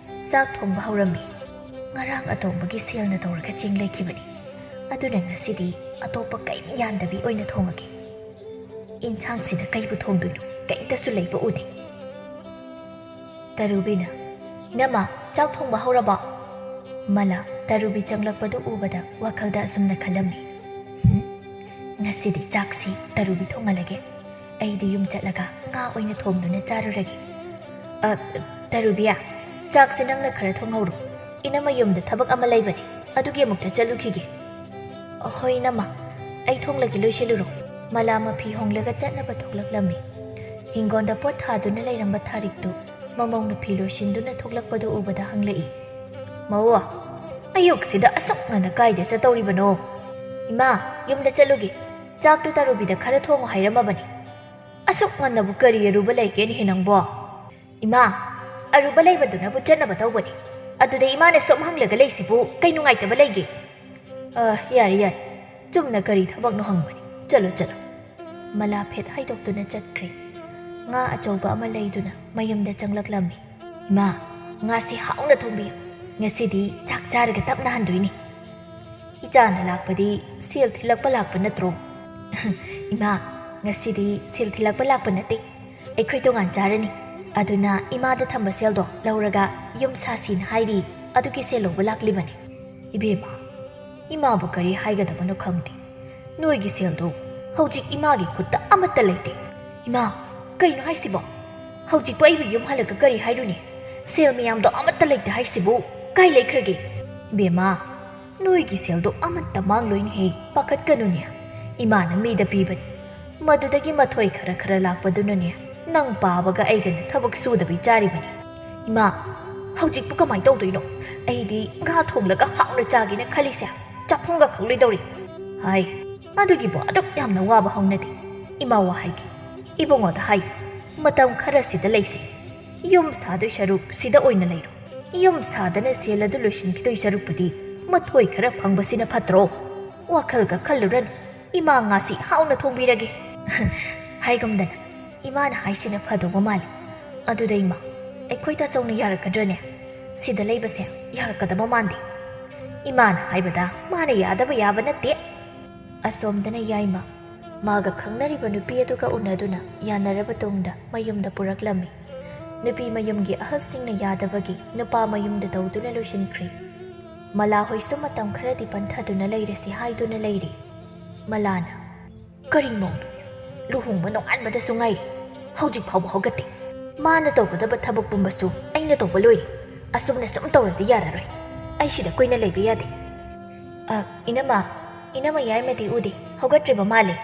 ꯆꯥꯛ ꯊꯣꯡꯕ ꯍꯧꯔꯝꯃꯤ꯫ ꯉꯔꯥꯡ ꯑꯇꯣꯝꯕꯒꯤ ꯁꯦꯜꯅ ꯇꯧꯔꯒ ꯆꯦꯡ ꯂꯩꯈꯤꯕꯅꯤ꯫ ꯑꯗꯨꯅ ꯉꯁꯤꯗꯤ ꯑꯇꯣꯞꯄ ꯀꯔꯤꯝ ꯌꯥꯟꯗꯕꯤ ꯑꯣꯏꯅ ꯊꯣꯡꯉꯒꯦ꯫ ꯏꯟꯁꯥꯡꯁꯤꯅ ꯀꯩꯕꯨ ꯊꯣꯡꯗꯣꯏꯅꯣ? ꯀꯩꯝꯇꯁꯨ ꯂꯩꯕ ꯎꯗꯦ꯫ ꯇꯔꯨꯕꯤꯅ, "ꯏꯅꯝꯃ, ꯆꯥꯛ ꯊꯣꯡꯕ ꯍꯧꯔꯕꯣ?" ꯃꯂꯥ ꯇꯔꯨꯕꯤ ꯆꯪꯂꯛꯄꯗꯨ ꯎꯕꯗ ꯋꯥꯈꯜꯗ ꯑꯁꯨꯝꯅ ꯈꯜꯂꯝꯃꯤ, "ꯍꯨꯝ, ꯉꯁꯤꯗꯤ ꯆꯥꯛꯁꯤ ꯇꯔꯨꯕꯤ ꯊꯣꯡꯍꯜꯂꯒꯦ꯫ ꯑꯩꯗꯤ ꯌꯨꯝ ꯆꯠꯂꯒ ꯉꯥ ꯑꯣꯏꯅ ꯊꯣꯡꯗꯨꯅ ꯆꯥꯔꯨꯔꯒꯦ꯫ ꯑ, ꯇꯔꯨꯕꯤ, ꯆꯥꯛꯁꯤ ꯅꯪꯅ ꯈꯔ ꯊꯣꯡꯍꯧꯔꯣ꯫ ꯏꯅꯝꯃ ꯌꯨꯝꯗ ꯊꯕꯛ ꯑꯃ ꯂꯩꯕꯅꯤ, ꯑꯗꯨꯒꯤ ꯑꯃꯨꯛꯇ ꯆꯠꯂꯨꯈꯤꯒꯦ꯫" "ꯍꯣꯏ ꯏꯅꯝꯃ, ꯑꯩ ꯊꯣꯡꯂꯒꯦ, ꯂꯣꯏꯁꯤꯜꯂꯨꯔꯣ꯫" ꯃꯂꯥ ꯃꯐꯤ ꯍꯣꯡꯂꯒ ꯆꯠꯅꯕ ꯊꯣꯛꯂꯛꯂꯝꯃꯤ꯫ ꯍꯤꯡꯒꯣꯟꯗ ꯄꯣꯠ ꯊꯥꯗꯨꯅ ꯂꯩꯔꯝꯕ ꯊꯥꯔꯤꯛꯇꯨ ꯃꯃꯧꯅ ꯐꯤ ꯂꯣꯏꯁꯤꯟꯗꯨꯅ ꯊꯣꯛꯂꯛꯄꯗꯨ ꯎꯕꯗ ꯍꯪꯂꯛꯏ, "ꯃꯧ, ꯑꯌꯨꯛꯁꯤꯗ ꯑꯁꯨꯛ ꯉꯟꯅ ꯀꯥꯏꯗ ꯆꯠꯇꯧꯔꯤꯕꯅꯣ?" "ꯏꯃꯥ, ꯌꯨꯝꯗ ꯆꯠꯂꯨꯒꯦ꯫ ꯆꯥꯛꯇꯨ ꯇꯔꯨꯕꯤꯗ ꯈꯔ ꯊꯣꯡꯉꯨ ꯍꯥꯏꯔꯝꯃꯕꯅꯤ꯫ ꯑꯁꯨꯛ ꯉꯟꯅꯕꯨ ꯀꯔꯤ ꯑꯔꯨꯕ ꯂꯩꯒꯦꯅꯦꯍꯦ ꯅꯪꯕꯣ?" "ꯏꯃꯥ, ꯑꯔꯨꯕ ꯂꯩꯕꯗꯨꯅꯕꯨ ꯆꯠꯅꯕ ꯇꯧꯕꯅꯤ꯫ ꯑꯗꯨꯗ ꯏꯃꯥꯅ ꯁꯨꯝ ꯍꯪꯂꯒ ꯂꯩꯁꯤꯕꯨ ꯀꯩ ꯅꯨꯡꯉꯥꯏꯇꯕ ꯂꯩꯒꯦ?" "ꯑ, ꯌꯥꯔꯦ, ꯌꯥꯔꯦ꯫ ꯆꯨꯝꯅ ꯀꯔꯤ ꯊꯕꯛꯅꯣ ꯍꯪꯕꯅꯤ꯫ ꯆꯠꯂꯣ, ꯆꯠꯂꯣ꯫" ꯃꯂꯥ ꯐꯦꯠ ꯍꯥꯏꯗꯣꯛꯇꯨꯅ ꯆꯠꯈ꯭ꯔꯦ꯫ ꯉꯥ ꯑꯆꯧꯕ ꯑꯃ ꯂꯩꯗꯨꯅ ꯃꯌꯨꯝꯗ ꯆꯪꯂꯛꯂꯝꯃꯤ꯫ "ꯏꯃꯥ, ꯉꯥꯁꯤ ꯍꯥꯎꯅ ꯊꯣꯡꯕꯤꯌꯨ꯫ ꯉꯁꯤꯗꯤ ꯆꯥꯛ ꯆꯥꯔꯒ ꯇꯞꯅ ꯍꯟꯗꯣꯏꯅꯤ꯫" "ꯏꯆꯥꯅ ꯂꯥꯛꯄꯗꯤ ꯁꯦꯜ ꯊꯤꯜꯂꯛꯄ ꯂꯥꯛꯄ ꯅꯠꯇ꯭ꯔꯣ?" "ꯏꯃꯥ, ꯉꯁꯤꯗꯤ ꯁꯦꯜ ꯊꯤꯜꯂꯛꯄ ꯂꯥꯛꯄ ꯅꯠꯇꯦ꯫ ꯑꯩꯈꯣꯏ ꯇꯣꯉꯥꯟ ꯆꯥꯔꯅꯤ꯫ ꯑꯗꯨꯅ ꯏꯃꯥꯗ ꯊꯝꯕ ꯁꯦꯜꯗꯣ ꯂꯧꯔꯒ ꯌꯨꯝ ꯁꯥꯁꯤꯅ ꯍꯥꯏꯔꯤ, ꯑꯗꯨꯒꯤ ꯁꯦꯜ ꯂꯧꯕ ꯂꯥꯛꯂꯤꯕꯅꯤ꯫" "ꯏꯕꯦꯝꯃ, ꯏꯃꯥꯕꯨ ꯀꯔꯤ ꯍꯥꯏꯒꯗꯕꯅꯣ ꯈꯪꯗꯦ꯫ ꯅꯣꯏꯒꯤ ꯁꯦꯜꯗꯣ ꯍꯧꯖꯤꯛ ꯏꯃꯥꯒꯤ ꯈꯨꯠꯇ ꯑꯃꯠꯇ ꯂꯩꯇꯦ꯫" "ꯏꯃꯥ, ꯀꯩꯅꯣ ꯍꯥꯏꯁꯤꯕꯣ? ꯍꯧꯖꯤꯛꯄꯨ ꯑꯩꯕꯨ ꯌꯨꯝ ꯍꯜꯂꯒ ꯀꯔꯤ ꯍꯥꯏꯔꯨꯅꯤ? ꯁꯦꯜ ꯃꯌꯥꯝꯗꯣ ꯑꯃꯠꯇ ꯂꯩꯇꯦ ꯍꯥꯏꯁꯤꯕꯨ ꯀꯥꯏ ꯂꯩꯈ꯭ꯔꯒꯦ?" "ꯏꯕꯦꯝꯃ, ꯅꯣꯏꯒꯤ ꯁꯦꯜꯗꯣ ꯑꯃꯠꯇ ꯃꯥꯡꯂꯣꯏꯅꯦꯍꯦ, ꯄꯥꯈꯠꯀꯅꯨꯅꯦ꯫ ꯏꯃꯥꯅ ꯃꯤꯗ ꯄꯤꯕꯅꯤ꯫ ꯃꯗꯨꯗꯒꯤ ꯃꯊꯣꯏ ꯈꯔ ꯈꯔ ꯂꯥꯛꯄꯗꯨꯅꯅꯦ, ꯅꯪ ꯄꯥꯕꯒ ꯑꯩꯒꯅ ꯊꯕꯛ ꯁꯨꯗꯕꯤ ꯆꯥꯔꯤꯕꯅꯤ꯫" "ꯏꯃꯥ, ꯍꯧꯖꯤꯛꯄꯨ ꯀꯃꯥꯏꯅ ꯇꯧꯗꯣꯏꯅꯣ? ꯑꯩꯗꯤ ꯉꯥ ꯊꯣꯡꯂꯒ ꯍꯥꯎꯅ ꯆꯥꯒꯦꯅ ꯈꯜꯂꯤꯁꯦ ꯆꯥꯛꯈꯨꯝꯒ ꯈꯪꯂꯣꯏꯗꯧꯔꯤ꯫" "ꯍꯥꯏ, ꯑꯗꯨꯒꯤꯕꯨ ꯑꯗꯨꯛ ꯌꯥꯝꯅ ꯋꯥꯕ ꯍꯧꯅꯗꯦ꯫ ꯏꯃꯥ ꯋꯥ ꯍꯥꯏꯒꯦ, ꯏꯕꯨꯡꯉꯣꯗ ꯍꯥꯏ, ꯃꯇꯝ ꯈꯔꯁꯤꯗ ꯂꯩꯁꯤ꯫ ꯌꯨꯝ ꯁꯥꯗꯣꯏ ꯁꯔꯨꯛ ꯁꯤꯗ ꯑꯣꯏꯅ ꯂꯩꯔꯣ꯫ ꯌꯨꯝ ꯁꯥꯗꯅ ꯁꯦꯜ ꯑꯗꯨ ꯂꯣꯏꯁꯤꯟꯈꯤꯗꯣꯏ ꯁꯔꯨꯛꯄꯨꯗꯤ ꯃꯊꯣꯏ ꯈꯔ ꯐꯪꯕꯁꯤꯅ ꯐꯠꯇ꯭ꯔꯣ? ꯋꯥꯈꯜꯒ ꯈꯜꯂꯨꯔꯅꯨ, ꯏꯃꯥ ꯉꯥꯁꯤ ꯍꯥꯎꯅ ꯊꯣꯡꯕꯤꯔꯒꯦ꯫" ꯍꯥꯏꯒꯨꯝꯗꯅ "ꯏꯃꯥꯅ ꯍꯥꯏꯁꯤꯅ ꯐꯗꯧꯕ ꯃꯥꯜꯂꯤ꯫ ꯑꯗꯨꯗ ꯏꯃꯥ, ꯑꯩꯈꯣꯏ ꯇꯥꯆꯧꯅ ꯌꯥꯔꯛꯀꯗ꯭ꯔꯅꯦ? ꯁꯤꯗ ꯂꯩꯕꯁꯦ ꯌꯥꯔꯛꯀꯗꯕ ꯃꯥꯟꯗꯦ꯫ ꯏꯃꯥꯅ ꯍꯥꯏꯕꯗ ꯃꯥꯅ ꯌꯥꯗꯕ ꯌꯥꯕ ꯅꯠꯇꯦ"꯫ ꯑꯁꯣꯝꯗꯅ ꯌꯥꯏꯃ ꯃꯥꯒ ꯈꯪꯅꯔꯤꯕ ꯅꯨꯄꯤ ꯑꯗꯨꯒ ꯎꯅꯗꯨꯅ ꯌꯥꯅꯔꯕ ꯇꯨꯡꯗ ꯃꯌꯨꯝꯗ ꯄꯨꯔꯛꯂꯝꯃꯤ꯫ ꯅꯨꯄꯤ ꯃꯌꯨꯝꯒꯤ ꯑꯍꯜꯁꯤꯡꯅ ꯌꯥꯗꯕꯒꯤ ꯅꯨꯄꯥ ꯃꯌꯨꯝꯗ ꯇꯧꯗꯨꯅ ꯂꯣꯏꯁꯤꯟꯈ꯭ꯔꯦ꯫ ꯃꯂꯥ ꯍꯣꯏꯁꯨ ꯃꯇꯝ ꯈꯔꯗꯤ ꯄꯟꯊꯗꯨꯅ ꯂꯩꯔꯁꯤ ꯍꯥꯏꯗꯨꯅ ꯂꯩꯔꯤ꯫ ꯃꯂꯥꯅ, "ꯀꯔꯤ ꯃꯧꯅꯣ? ꯂꯨꯍꯣꯡꯕ ꯅꯣꯡꯉꯥꯟꯕꯗꯁꯨ ꯉꯥꯏꯔꯤ꯫ ꯍꯧꯖꯤꯛ ꯐꯥꯎꯕ ꯍꯧꯒꯠꯇꯦ꯫ ꯃꯥꯅ ꯇꯧꯒꯗꯕ ꯊꯕꯛ ꯄꯨꯝꯕꯁꯨ ꯑꯩꯅ ꯇꯧꯕ ꯂꯣꯏꯔꯦ꯫ ꯑꯁꯨꯝꯅ ꯁꯨꯝ ꯇꯧꯔꯗꯤ ꯌꯥꯔꯔꯣꯏ꯫ ꯑꯩ ꯁꯤꯗ ꯀꯨꯏꯅ ꯂꯩꯕ ꯌꯥꯗꯦ"꯫ "ꯑ, ꯏꯅꯝꯃ, ꯏꯅꯝꯃ ꯌꯥꯏꯃꯗꯤ ꯎꯗꯦ꯫ ꯍꯧꯒꯠꯇ꯭ꯔꯤꯕ ꯃꯥꯜꯂꯦ"꯫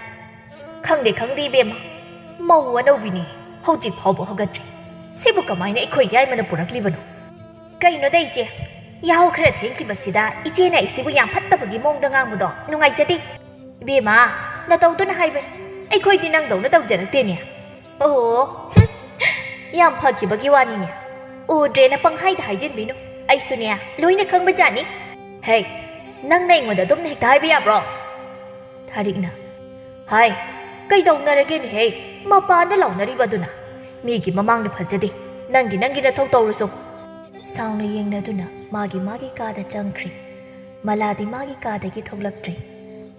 "ꯈꯪꯗꯦ, ꯈꯪꯗꯦ ꯏꯕꯦꯝꯃ꯫ ꯃꯧ ꯑꯅꯧꯕꯤꯅꯤ꯫ ꯍꯧꯖꯤꯛ ꯐꯥꯎꯕ ꯍꯧꯒꯠꯇ꯭ꯔꯤ꯫ ꯁꯤꯕꯨ ꯀꯃꯥꯏꯅ ꯑꯩꯈꯣꯏ ꯌꯥꯏꯃꯅ ꯄꯨꯔꯛꯂꯤꯕꯅꯣ?" "ꯀꯩꯅꯣꯗ ꯏꯆꯦ, ꯌꯥꯍꯧ ꯈꯔ ꯊꯦꯡꯈꯤꯕꯁꯤꯗ ꯏꯆꯦꯅ ꯑꯩꯁꯤꯕꯨ ꯌꯥꯝ ꯐꯠꯇꯕꯒꯤ ꯃꯑꯣꯡꯗ ꯉꯥꯡꯕꯗꯣ ꯅꯨꯡꯉꯥꯏꯖꯗꯦ"꯫ "ꯏꯕꯦꯝꯃ, ꯅꯇꯧꯗꯨꯅ ꯍꯥꯏꯕꯅꯤ꯫ ꯑꯩꯈꯣꯏꯗꯤ ꯅꯪꯗꯧꯅ ꯇꯧꯖꯔꯛꯇꯦꯅꯦ"꯫ "ꯑꯣ, ꯍꯨꯝ, ꯌꯥꯝ ꯐꯈꯤꯕꯒꯤ ꯋꯥꯅꯤꯅꯦ꯫ ꯎꯗ꯭ꯔꯦꯅ ꯄꯪꯍꯥꯏꯗ ꯍꯥꯏꯖꯤꯟꯕꯤꯅꯨ꯫ ꯑꯩꯁꯨꯅꯦ, ꯂꯣꯏꯅ ꯈꯪꯕꯖꯥꯠꯅꯤ"꯫ "ꯍꯦ, ꯅꯪꯅ ꯑꯩꯉꯣꯟꯗ ꯑꯗꯨꯝꯅ ꯍꯦꯛꯇ ꯍꯥꯏꯕ ꯌꯥꯕ꯭ꯔꯣ?" ꯊꯥꯔꯤꯛꯅ, "ꯍꯥꯏ, ꯀꯩꯗꯧꯅꯔꯒꯦꯅꯦꯍꯦ? ꯃꯄꯥꯟꯗ ꯂꯥꯎꯅꯔꯤꯕ ꯑꯗꯨꯅ? ꯃꯤꯒꯤ ꯃꯃꯥꯡꯗ ꯐꯖꯗꯦ꯫ ꯅꯪꯒꯤ, ꯅꯪꯒꯤ ꯅꯊꯧ ꯇꯧꯔꯨꯁꯣ"꯫ ꯁꯥꯎꯅ ꯌꯦꯡꯅꯗꯨꯅ ꯃꯥꯒꯤ, ꯃꯥꯒꯤ ꯀꯥꯗ ꯆꯪꯈ꯭ꯔꯦ꯫ ꯃꯂꯥꯗꯤ ꯃꯥꯒꯤ ꯀꯥꯗꯒꯤ ꯊꯣꯛꯂꯛꯇ꯭ꯔꯦ꯫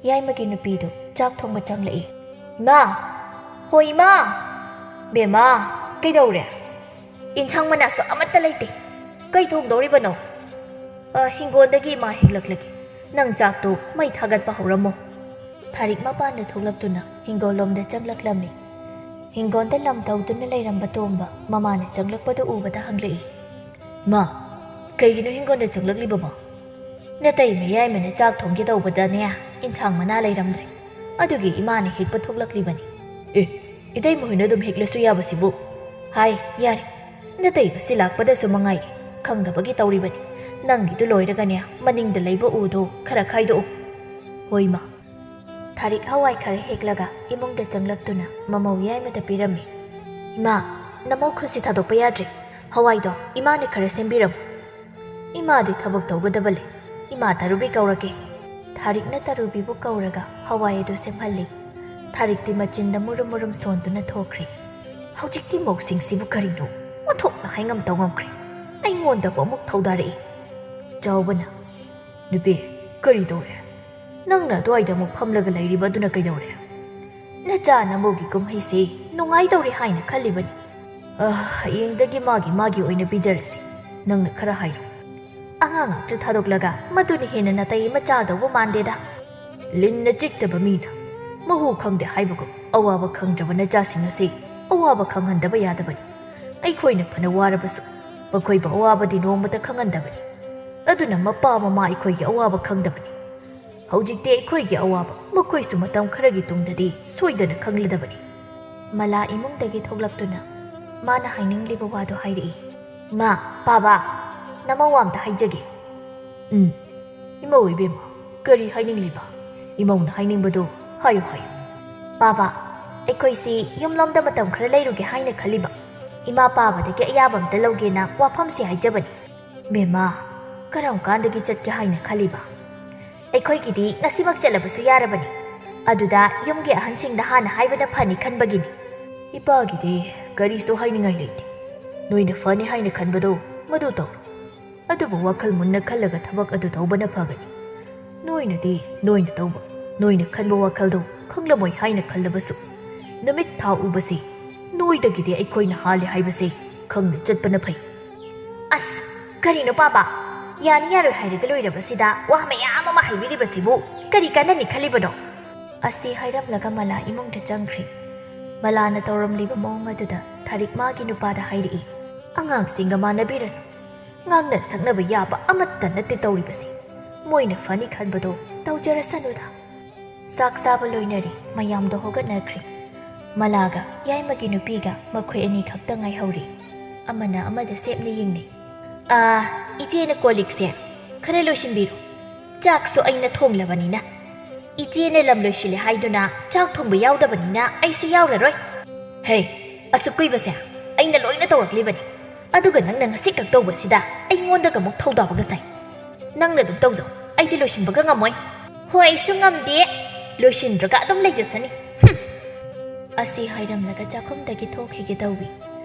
ꯌꯥꯏꯃꯒꯤ ꯅꯨꯄꯤꯗꯨ ꯆꯥꯛ ꯊꯣꯡꯕ ꯆꯪꯂꯛꯏ꯫ "ꯏꯃꯥ! ꯍꯣ ꯏꯃꯥ!" "ꯕꯦꯝꯃ, ꯀꯩꯗꯧꯔꯦ? ꯏꯟꯁꯥꯡ ꯃꯅꯥꯁꯨ ꯑꯃꯠꯇ ꯂꯩꯇꯦ꯫ ꯀꯩ ꯊꯣꯡꯗꯧꯔꯤꯕꯅꯣ?" "ꯑ, ꯍꯤꯡꯒꯣꯜꯗꯒꯤ ꯏꯃꯥ ꯍꯦꯛꯂꯛꯂꯒꯦ꯫ ꯅꯪ ꯆꯥꯛꯇꯨ ꯃꯩ ꯊꯥꯒꯠꯄ ꯍꯧꯔꯝꯃꯣ"꯫ ꯊꯥꯔꯤꯛ ꯃꯄꯥꯟꯗ ꯊꯣꯛꯂꯛꯇꯨꯅ ꯍꯤꯡꯒꯣꯜꯂꯣꯝꯗ ꯆꯪꯂꯛꯂꯝꯃꯤ꯫ ꯍꯤꯡꯒꯣꯜꯗ ꯂꯝ ꯇꯧꯗꯨꯅ ꯂꯩꯔꯝꯕ ꯇꯣꯝꯕ ꯃꯃꯥꯅ ꯆꯪꯂꯛꯄꯗꯨ ꯎꯕꯗ ꯍꯪꯂꯛꯏ꯫ "ꯃꯥ, ꯀꯩꯒꯤꯅꯣ ꯍꯤꯡꯒꯣꯜꯗ ꯆꯪꯂꯛꯂꯤꯕꯕꯣ?" "ꯅꯇꯩꯃ ꯌꯥꯏꯃꯅ ꯆꯥꯛ ꯊꯣꯡꯒꯦ ꯇꯧꯕꯗꯅꯦ, ꯏꯟꯁꯥꯡ ꯃꯅꯥ ꯂꯩꯔꯝꯗ꯭ꯔꯦ꯫ ꯑꯗꯨꯒꯤ ꯏꯃꯥꯅ ꯍꯦꯛꯄ ꯊꯣꯛꯂꯛꯂꯤꯕꯅꯤ"꯫ "ꯑꯦ, ꯏꯇꯩꯃ ꯍꯣꯏꯅ ꯑꯗꯨꯝ ꯍꯦꯛꯂꯁꯨ ꯌꯥꯕꯁꯤꯕꯨ"꯫ "ꯍꯥꯏ, ꯌꯥꯔꯦ꯫ ꯅꯇꯩꯃꯁꯤ ꯂꯥꯛꯄꯗꯁꯨ ꯃꯉꯥꯏꯔꯦ, ꯈꯪꯗꯕꯒꯤ ꯇꯧꯔꯤꯕꯅꯤ꯫ ꯅꯪꯒꯤꯗꯨ ꯂꯣꯏꯔꯒꯅꯦ, ꯃꯅꯤꯡꯗ ꯂꯩꯕ ꯎꯗꯣ ꯈꯔ ꯈꯥꯏꯗꯣꯛꯎ"꯫ "ꯍꯣꯏ, ꯏꯃꯥ"꯫ ꯊꯥꯔꯤꯛ ꯍꯋꯥꯏ ꯈꯔ ꯍꯦꯛꯂꯒ ꯏꯃꯨꯡꯗ ꯆꯪꯂꯛꯇꯨꯅ ꯃꯃꯧ ꯌꯥꯏꯃꯗ ꯄꯤꯔꯝꯃꯤ꯫ "ꯏꯃꯥ, ꯅꯃꯧ ꯈꯨꯠꯁꯤ ꯊꯥꯗꯣꯛꯄ ꯌꯥꯗ꯭ꯔꯦ꯫ ꯍꯋꯥꯏꯗꯣ ꯏꯃꯥꯅ ꯈꯔ ꯁꯦꯝꯕꯤꯔꯝꯃꯨ"꯫ "ꯏꯃꯥꯗꯤ ꯊꯕꯛ ꯇꯧꯒꯗꯕ ꯂꯩ꯫ ꯏꯃꯥ ꯇꯔꯨꯕꯤ ꯀꯧꯔꯛꯀꯦ"꯫ ꯊꯥꯔꯤꯛꯅ ꯇꯔꯨꯕꯤꯕꯨ ꯀꯧꯔꯒ ꯍꯋꯥꯏ ꯑꯗꯨ ꯁꯦꯝꯍꯜꯂꯤ꯫ ꯊꯥꯔꯤꯛꯇꯤ ꯃꯆꯤꯟꯗ ꯃꯨꯔꯨꯝ ꯃꯨꯔꯨꯝ ꯁꯣꯟꯗꯨꯅ ꯊꯣꯛꯈ꯭ꯔꯦ꯫ ꯍꯧꯖꯤꯛꯇꯤ ꯃꯧꯁꯤꯡꯁꯤꯕꯨ ꯀꯔꯤꯅꯣ ꯑꯣꯟꯊꯣꯛꯅ ꯍꯥꯏꯉꯝꯗꯕ ꯉꯝꯈ꯭ꯔꯦ꯫ ꯑꯩꯉꯣꯟꯗꯕꯨ ꯑꯃꯨꯛ ꯊꯧꯗꯥꯔꯛꯏ꯫ ꯆꯥꯎꯕꯅ, "ꯅꯨꯄꯤ, ꯀꯔꯤ ꯇꯧꯔꯦ? ꯅꯪꯅ ꯑꯗꯨꯋꯥꯏꯗ ꯑꯃꯨꯛ ꯐꯝꯂꯒ ꯂꯩꯔꯤꯕ ꯑꯗꯨꯅ ꯀꯩꯗꯧꯔꯦ?" "ꯅꯆꯥ ꯅꯃꯧꯒꯤ ꯀꯨꯝꯍꯩꯁꯤ ꯅꯨꯡꯉꯥꯏꯗꯧꯔꯦ ꯍꯥꯏꯅ ꯈꯜꯂꯤꯕꯅꯤ꯫ ꯑ, ꯍꯌꯦꯡꯗꯒꯤ ꯃꯥꯒꯤ ꯃꯥꯒꯤ ꯑꯣꯏꯅ ꯄꯤꯖꯔꯁꯤ꯫ ꯅꯪꯅ ꯈꯔ ꯍꯥꯏꯔꯣ꯫ ꯑꯉꯥꯡ ꯉꯥꯛꯇ ꯊꯥꯗꯣꯛꯂꯒ ꯃꯗꯨꯅ ꯍꯦꯟꯅ ꯅꯥꯇꯩ ꯑꯃ ꯆꯥꯗꯧꯕ ꯃꯥꯟꯗꯦꯗ꯫ ꯂꯤꯟꯅ ꯆꯤꯛꯇꯕ ꯃꯤꯅ ꯃꯍꯨ ꯈꯪꯗꯦ ꯍꯥꯏꯕꯒꯨꯝ, ꯑꯋꯥꯕ ꯈꯪꯗ꯭ꯔꯕ ꯅꯆꯥꯁꯤꯡ ꯑꯁꯤ ꯑꯋꯥꯕ ꯈꯪꯍꯟꯗꯕ ꯌꯥꯗꯕꯅꯤ꯫ ꯑꯩꯈꯣꯏꯅ ꯐꯅ ꯋꯥꯔꯕꯁꯨ ꯃꯈꯣꯏꯕꯨ ꯑꯋꯥꯕꯗꯤ ꯅꯣꯡꯃꯇ ꯈꯪꯍꯟꯗꯕꯅꯤ꯫ ꯑꯗꯨꯅ ꯃꯄꯥ ꯃꯃꯥ ꯑꯩꯈꯣꯏꯒꯤ ꯑꯋꯥꯕ ꯈꯪꯗꯕꯅꯤ꯫ ꯍꯧꯖꯤꯛꯇꯤ ꯑꯩꯈꯣꯏꯒꯤ ꯑꯋꯥꯕ ꯃꯈꯣꯏꯁꯨ ꯃꯇꯝ ꯈꯔꯒꯤ ꯇꯨꯡꯗꯗꯤ ꯁꯣꯏꯗꯅ ꯈꯪꯂꯗꯕꯅꯤ꯫ ꯃꯂꯥ ꯏꯃꯨꯡꯗꯒꯤ ꯊꯣꯛꯂꯛꯇꯨꯅ ꯃꯥꯅ ꯍꯥꯏꯅꯤꯡꯂꯤꯕ ꯋꯥꯗꯨ ꯍꯥꯏꯔꯛꯏ꯫ "ꯃꯥ, ꯄꯥꯕ, ꯅꯃꯧ ꯋꯥ ꯑꯝꯇ ꯍꯥꯏꯖꯒꯦ꯫" "ꯎꯝ, ꯏꯃꯧ ꯏꯕꯦꯝꯃ, ꯀꯔꯤ ꯍꯥꯏꯅꯤꯡꯂꯤꯕ? ꯏꯃꯧꯅ ꯍꯥꯏꯅꯤꯡꯕꯗꯨ ꯍꯥꯏꯌꯨ, ꯍꯥꯏꯌꯨ꯫" "ꯄꯥꯕ, ꯑꯩꯈꯣꯏꯁꯤ ꯌꯨꯝꯂꯣꯝꯗ ꯃꯇꯝ ꯈꯔ ꯂꯩꯔꯨꯒꯦ ꯍꯥꯏꯅ ꯈꯜꯂꯤꯕ꯫ ꯏꯃꯥ ꯄꯥꯕꯗꯒꯤ ꯑꯌꯥꯕ ꯑꯝꯇ ꯂꯧꯒꯦꯅ ꯋꯥꯐꯝꯁꯤ ꯍꯥꯏꯖꯕꯅꯤ꯫" "ꯕꯦꯝꯃ, ꯀꯔꯝ ꯀꯥꯟꯗꯒꯤ ꯆꯠꯀꯦ ꯍꯥꯏꯅ ꯈꯜꯂꯤꯕ? ꯑꯩꯈꯣꯏꯒꯤꯗꯤ ꯉꯁꯤꯃꯛ ꯆꯠꯂꯕꯁꯨ ꯌꯥꯔꯕꯅꯤ꯫ ꯑꯗꯨꯗ ꯌꯨꯝꯒꯤ ꯑꯍꯟꯁꯤꯡꯗ ꯍꯥꯟꯅ ꯍꯥꯏꯕꯅ ꯐꯅꯤ ꯈꯟꯕꯒꯤꯅꯤ꯫" "ꯏꯄꯥꯒꯤꯗꯤ ꯀꯔꯤꯁꯨ ꯍꯥꯏꯅꯤꯡꯉꯥꯏ ꯂꯩꯇꯦ꯫ ꯅꯣꯏꯅ ꯐꯅꯤ ꯍꯥꯏꯅ ꯈꯟꯕꯗꯣ ꯃꯗꯨ ꯇꯧꯔꯣ꯫ ꯑꯗꯨꯕꯨ ꯋꯥꯈꯜ ꯃꯨꯟꯅ ꯈꯜꯂꯒ ꯊꯕꯛ ꯑꯗꯨ ꯇꯧꯕꯅ ꯐꯒꯅꯤ꯫ ꯅꯣꯏꯅꯗꯤ ꯅꯣꯏꯅ ꯇꯧꯕ, ꯅꯣꯏꯅ ꯈꯟꯕ ꯋꯥꯈꯜꯗꯣ ꯈꯪꯂꯝꯃꯣꯏ ꯍꯥꯏꯅ ꯈꯜꯂꯕꯁꯨ, ꯅꯨꯃꯤꯠ ꯊꯥ ꯎꯕꯁꯤ ꯅꯣꯏꯗꯒꯤꯗꯤ ꯑꯩꯈꯣꯏꯅ ꯍꯥꯜꯂꯦ ꯍꯥꯏꯕꯁꯤ ꯈꯪꯅ ꯆꯠꯄꯅ ꯐꯩ꯫" "ꯑꯁ, ꯀꯔꯤꯅꯣ ꯄꯥꯕ? ꯌꯥꯅꯤ ꯌꯥꯔꯣꯏ ꯍꯥꯏꯔꯒ ꯂꯣꯏꯔꯕꯁꯤꯗ ꯋꯥ ꯃꯌꯥꯝ ꯑꯃ ꯍꯥꯏꯕꯤꯔꯤꯕꯁꯤꯕꯨ ꯀꯔꯤ ꯀꯥꯟꯅꯅꯤ ꯈꯜꯂꯤꯕꯅꯣ?" ꯑꯁꯤ ꯍꯥꯏꯔꯝꯂꯒ ꯃꯂꯥ ꯏꯃꯨꯡꯗ ꯆꯪꯈ꯭ꯔꯦ꯫ ꯃꯂꯥꯅ ꯇꯧꯔꯝꯂꯤꯕ ꯃꯑꯣꯡ ꯑꯗꯨꯗ ꯊꯥꯔꯤꯛ ꯃꯥꯒꯤ ꯅꯨꯄꯥꯗ ꯍꯥꯏꯔꯛꯏ꯫ "ꯑꯉꯥꯡꯁꯤꯡꯒ ꯃꯥꯟꯅꯕꯤꯔꯅꯨ꯫ ꯉꯥꯡꯅ ꯁꯛꯅꯕ ꯌꯥꯕ ꯑꯃꯠꯇ ꯅꯠꯇꯦ ꯇꯧꯔꯤꯕꯁꯤ꯫ ꯃꯣꯏꯅ ꯐꯅꯤ ꯈꯟꯕꯗꯣ ꯇꯧꯖꯔꯁꯅꯨꯗ꯫" ꯆꯥꯛ ꯆꯥꯕ ꯂꯣꯏꯅꯔꯦ, ꯃꯌꯥꯝꯗꯣ ꯍꯧꯒꯠꯅꯈ꯭ꯔꯦ꯫ ꯃꯂꯥꯒ ꯌꯥꯏꯃꯒꯤ ꯅꯨꯄꯤꯒ ꯃꯈꯣꯏ ꯑꯅꯤ ꯈꯛꯇ ꯉꯥꯏꯍꯧꯔꯦ꯫ ꯑꯃꯅ ꯑꯃꯗ ꯁꯦꯞꯅ ꯌꯦꯡꯅꯩ꯫ "ꯑꯥ, ꯏꯆꯦꯅ ꯀꯣꯜ ꯂꯤꯛꯁꯦ ꯈꯔ ꯂꯣꯏꯁꯤꯟꯕꯤꯔꯣ꯫ ꯆꯥꯛꯁꯨ ꯑꯩꯅ ꯊꯣꯡꯂꯕꯅꯤꯅ꯫ ꯏꯆꯦꯅ ꯂꯝ ꯂꯣꯏꯁꯤꯜꯂꯦ ꯍꯥꯏꯗꯨꯅ ꯆꯥꯛ ꯊꯣꯡꯕ ꯌꯥꯎꯗꯕꯅꯤꯅ ꯑꯩꯁꯨ ꯌꯥꯎꯔꯔꯣꯏ꯫" "ꯍꯦ, ꯑꯁꯨꯛ ꯀꯨꯏꯕꯁꯦ ꯑꯩꯅ ꯂꯣꯏꯅ ꯇꯧꯔꯛꯂꯤꯕꯅꯤ, ꯑꯗꯨꯒ ꯅꯪꯅ ꯉꯁꯤꯈꯛ ꯇꯧꯕꯁꯤꯗ ꯑꯩꯉꯣꯟꯗꯒ ꯑꯃꯨꯛ ꯊꯧꯗꯥꯕꯒ ꯁꯥꯏ꯫ ꯅꯪꯅ ꯑꯗꯨꯝ ꯇꯧꯖꯧ, ꯑꯩꯗꯤ ꯂꯣꯏꯁꯤꯟꯕꯒ ꯉꯝꯃꯣꯏ꯫" "ꯍꯣꯏ, ꯑꯩꯁꯨ ꯉꯝꯗꯦ, ꯂꯣꯏꯁꯤꯟꯗ꯭ꯔꯒ ꯑꯗꯨꯝ ꯂꯩꯖꯁꯅꯤ꯫ ꯍꯨꯝ!" ꯑꯁꯤ ꯍꯥꯏꯔꯝꯂꯒ ꯆꯥꯛꯈꯨꯝꯗꯒꯤ ꯊꯣꯛꯈꯤꯒꯦ ꯇꯧꯏ꯫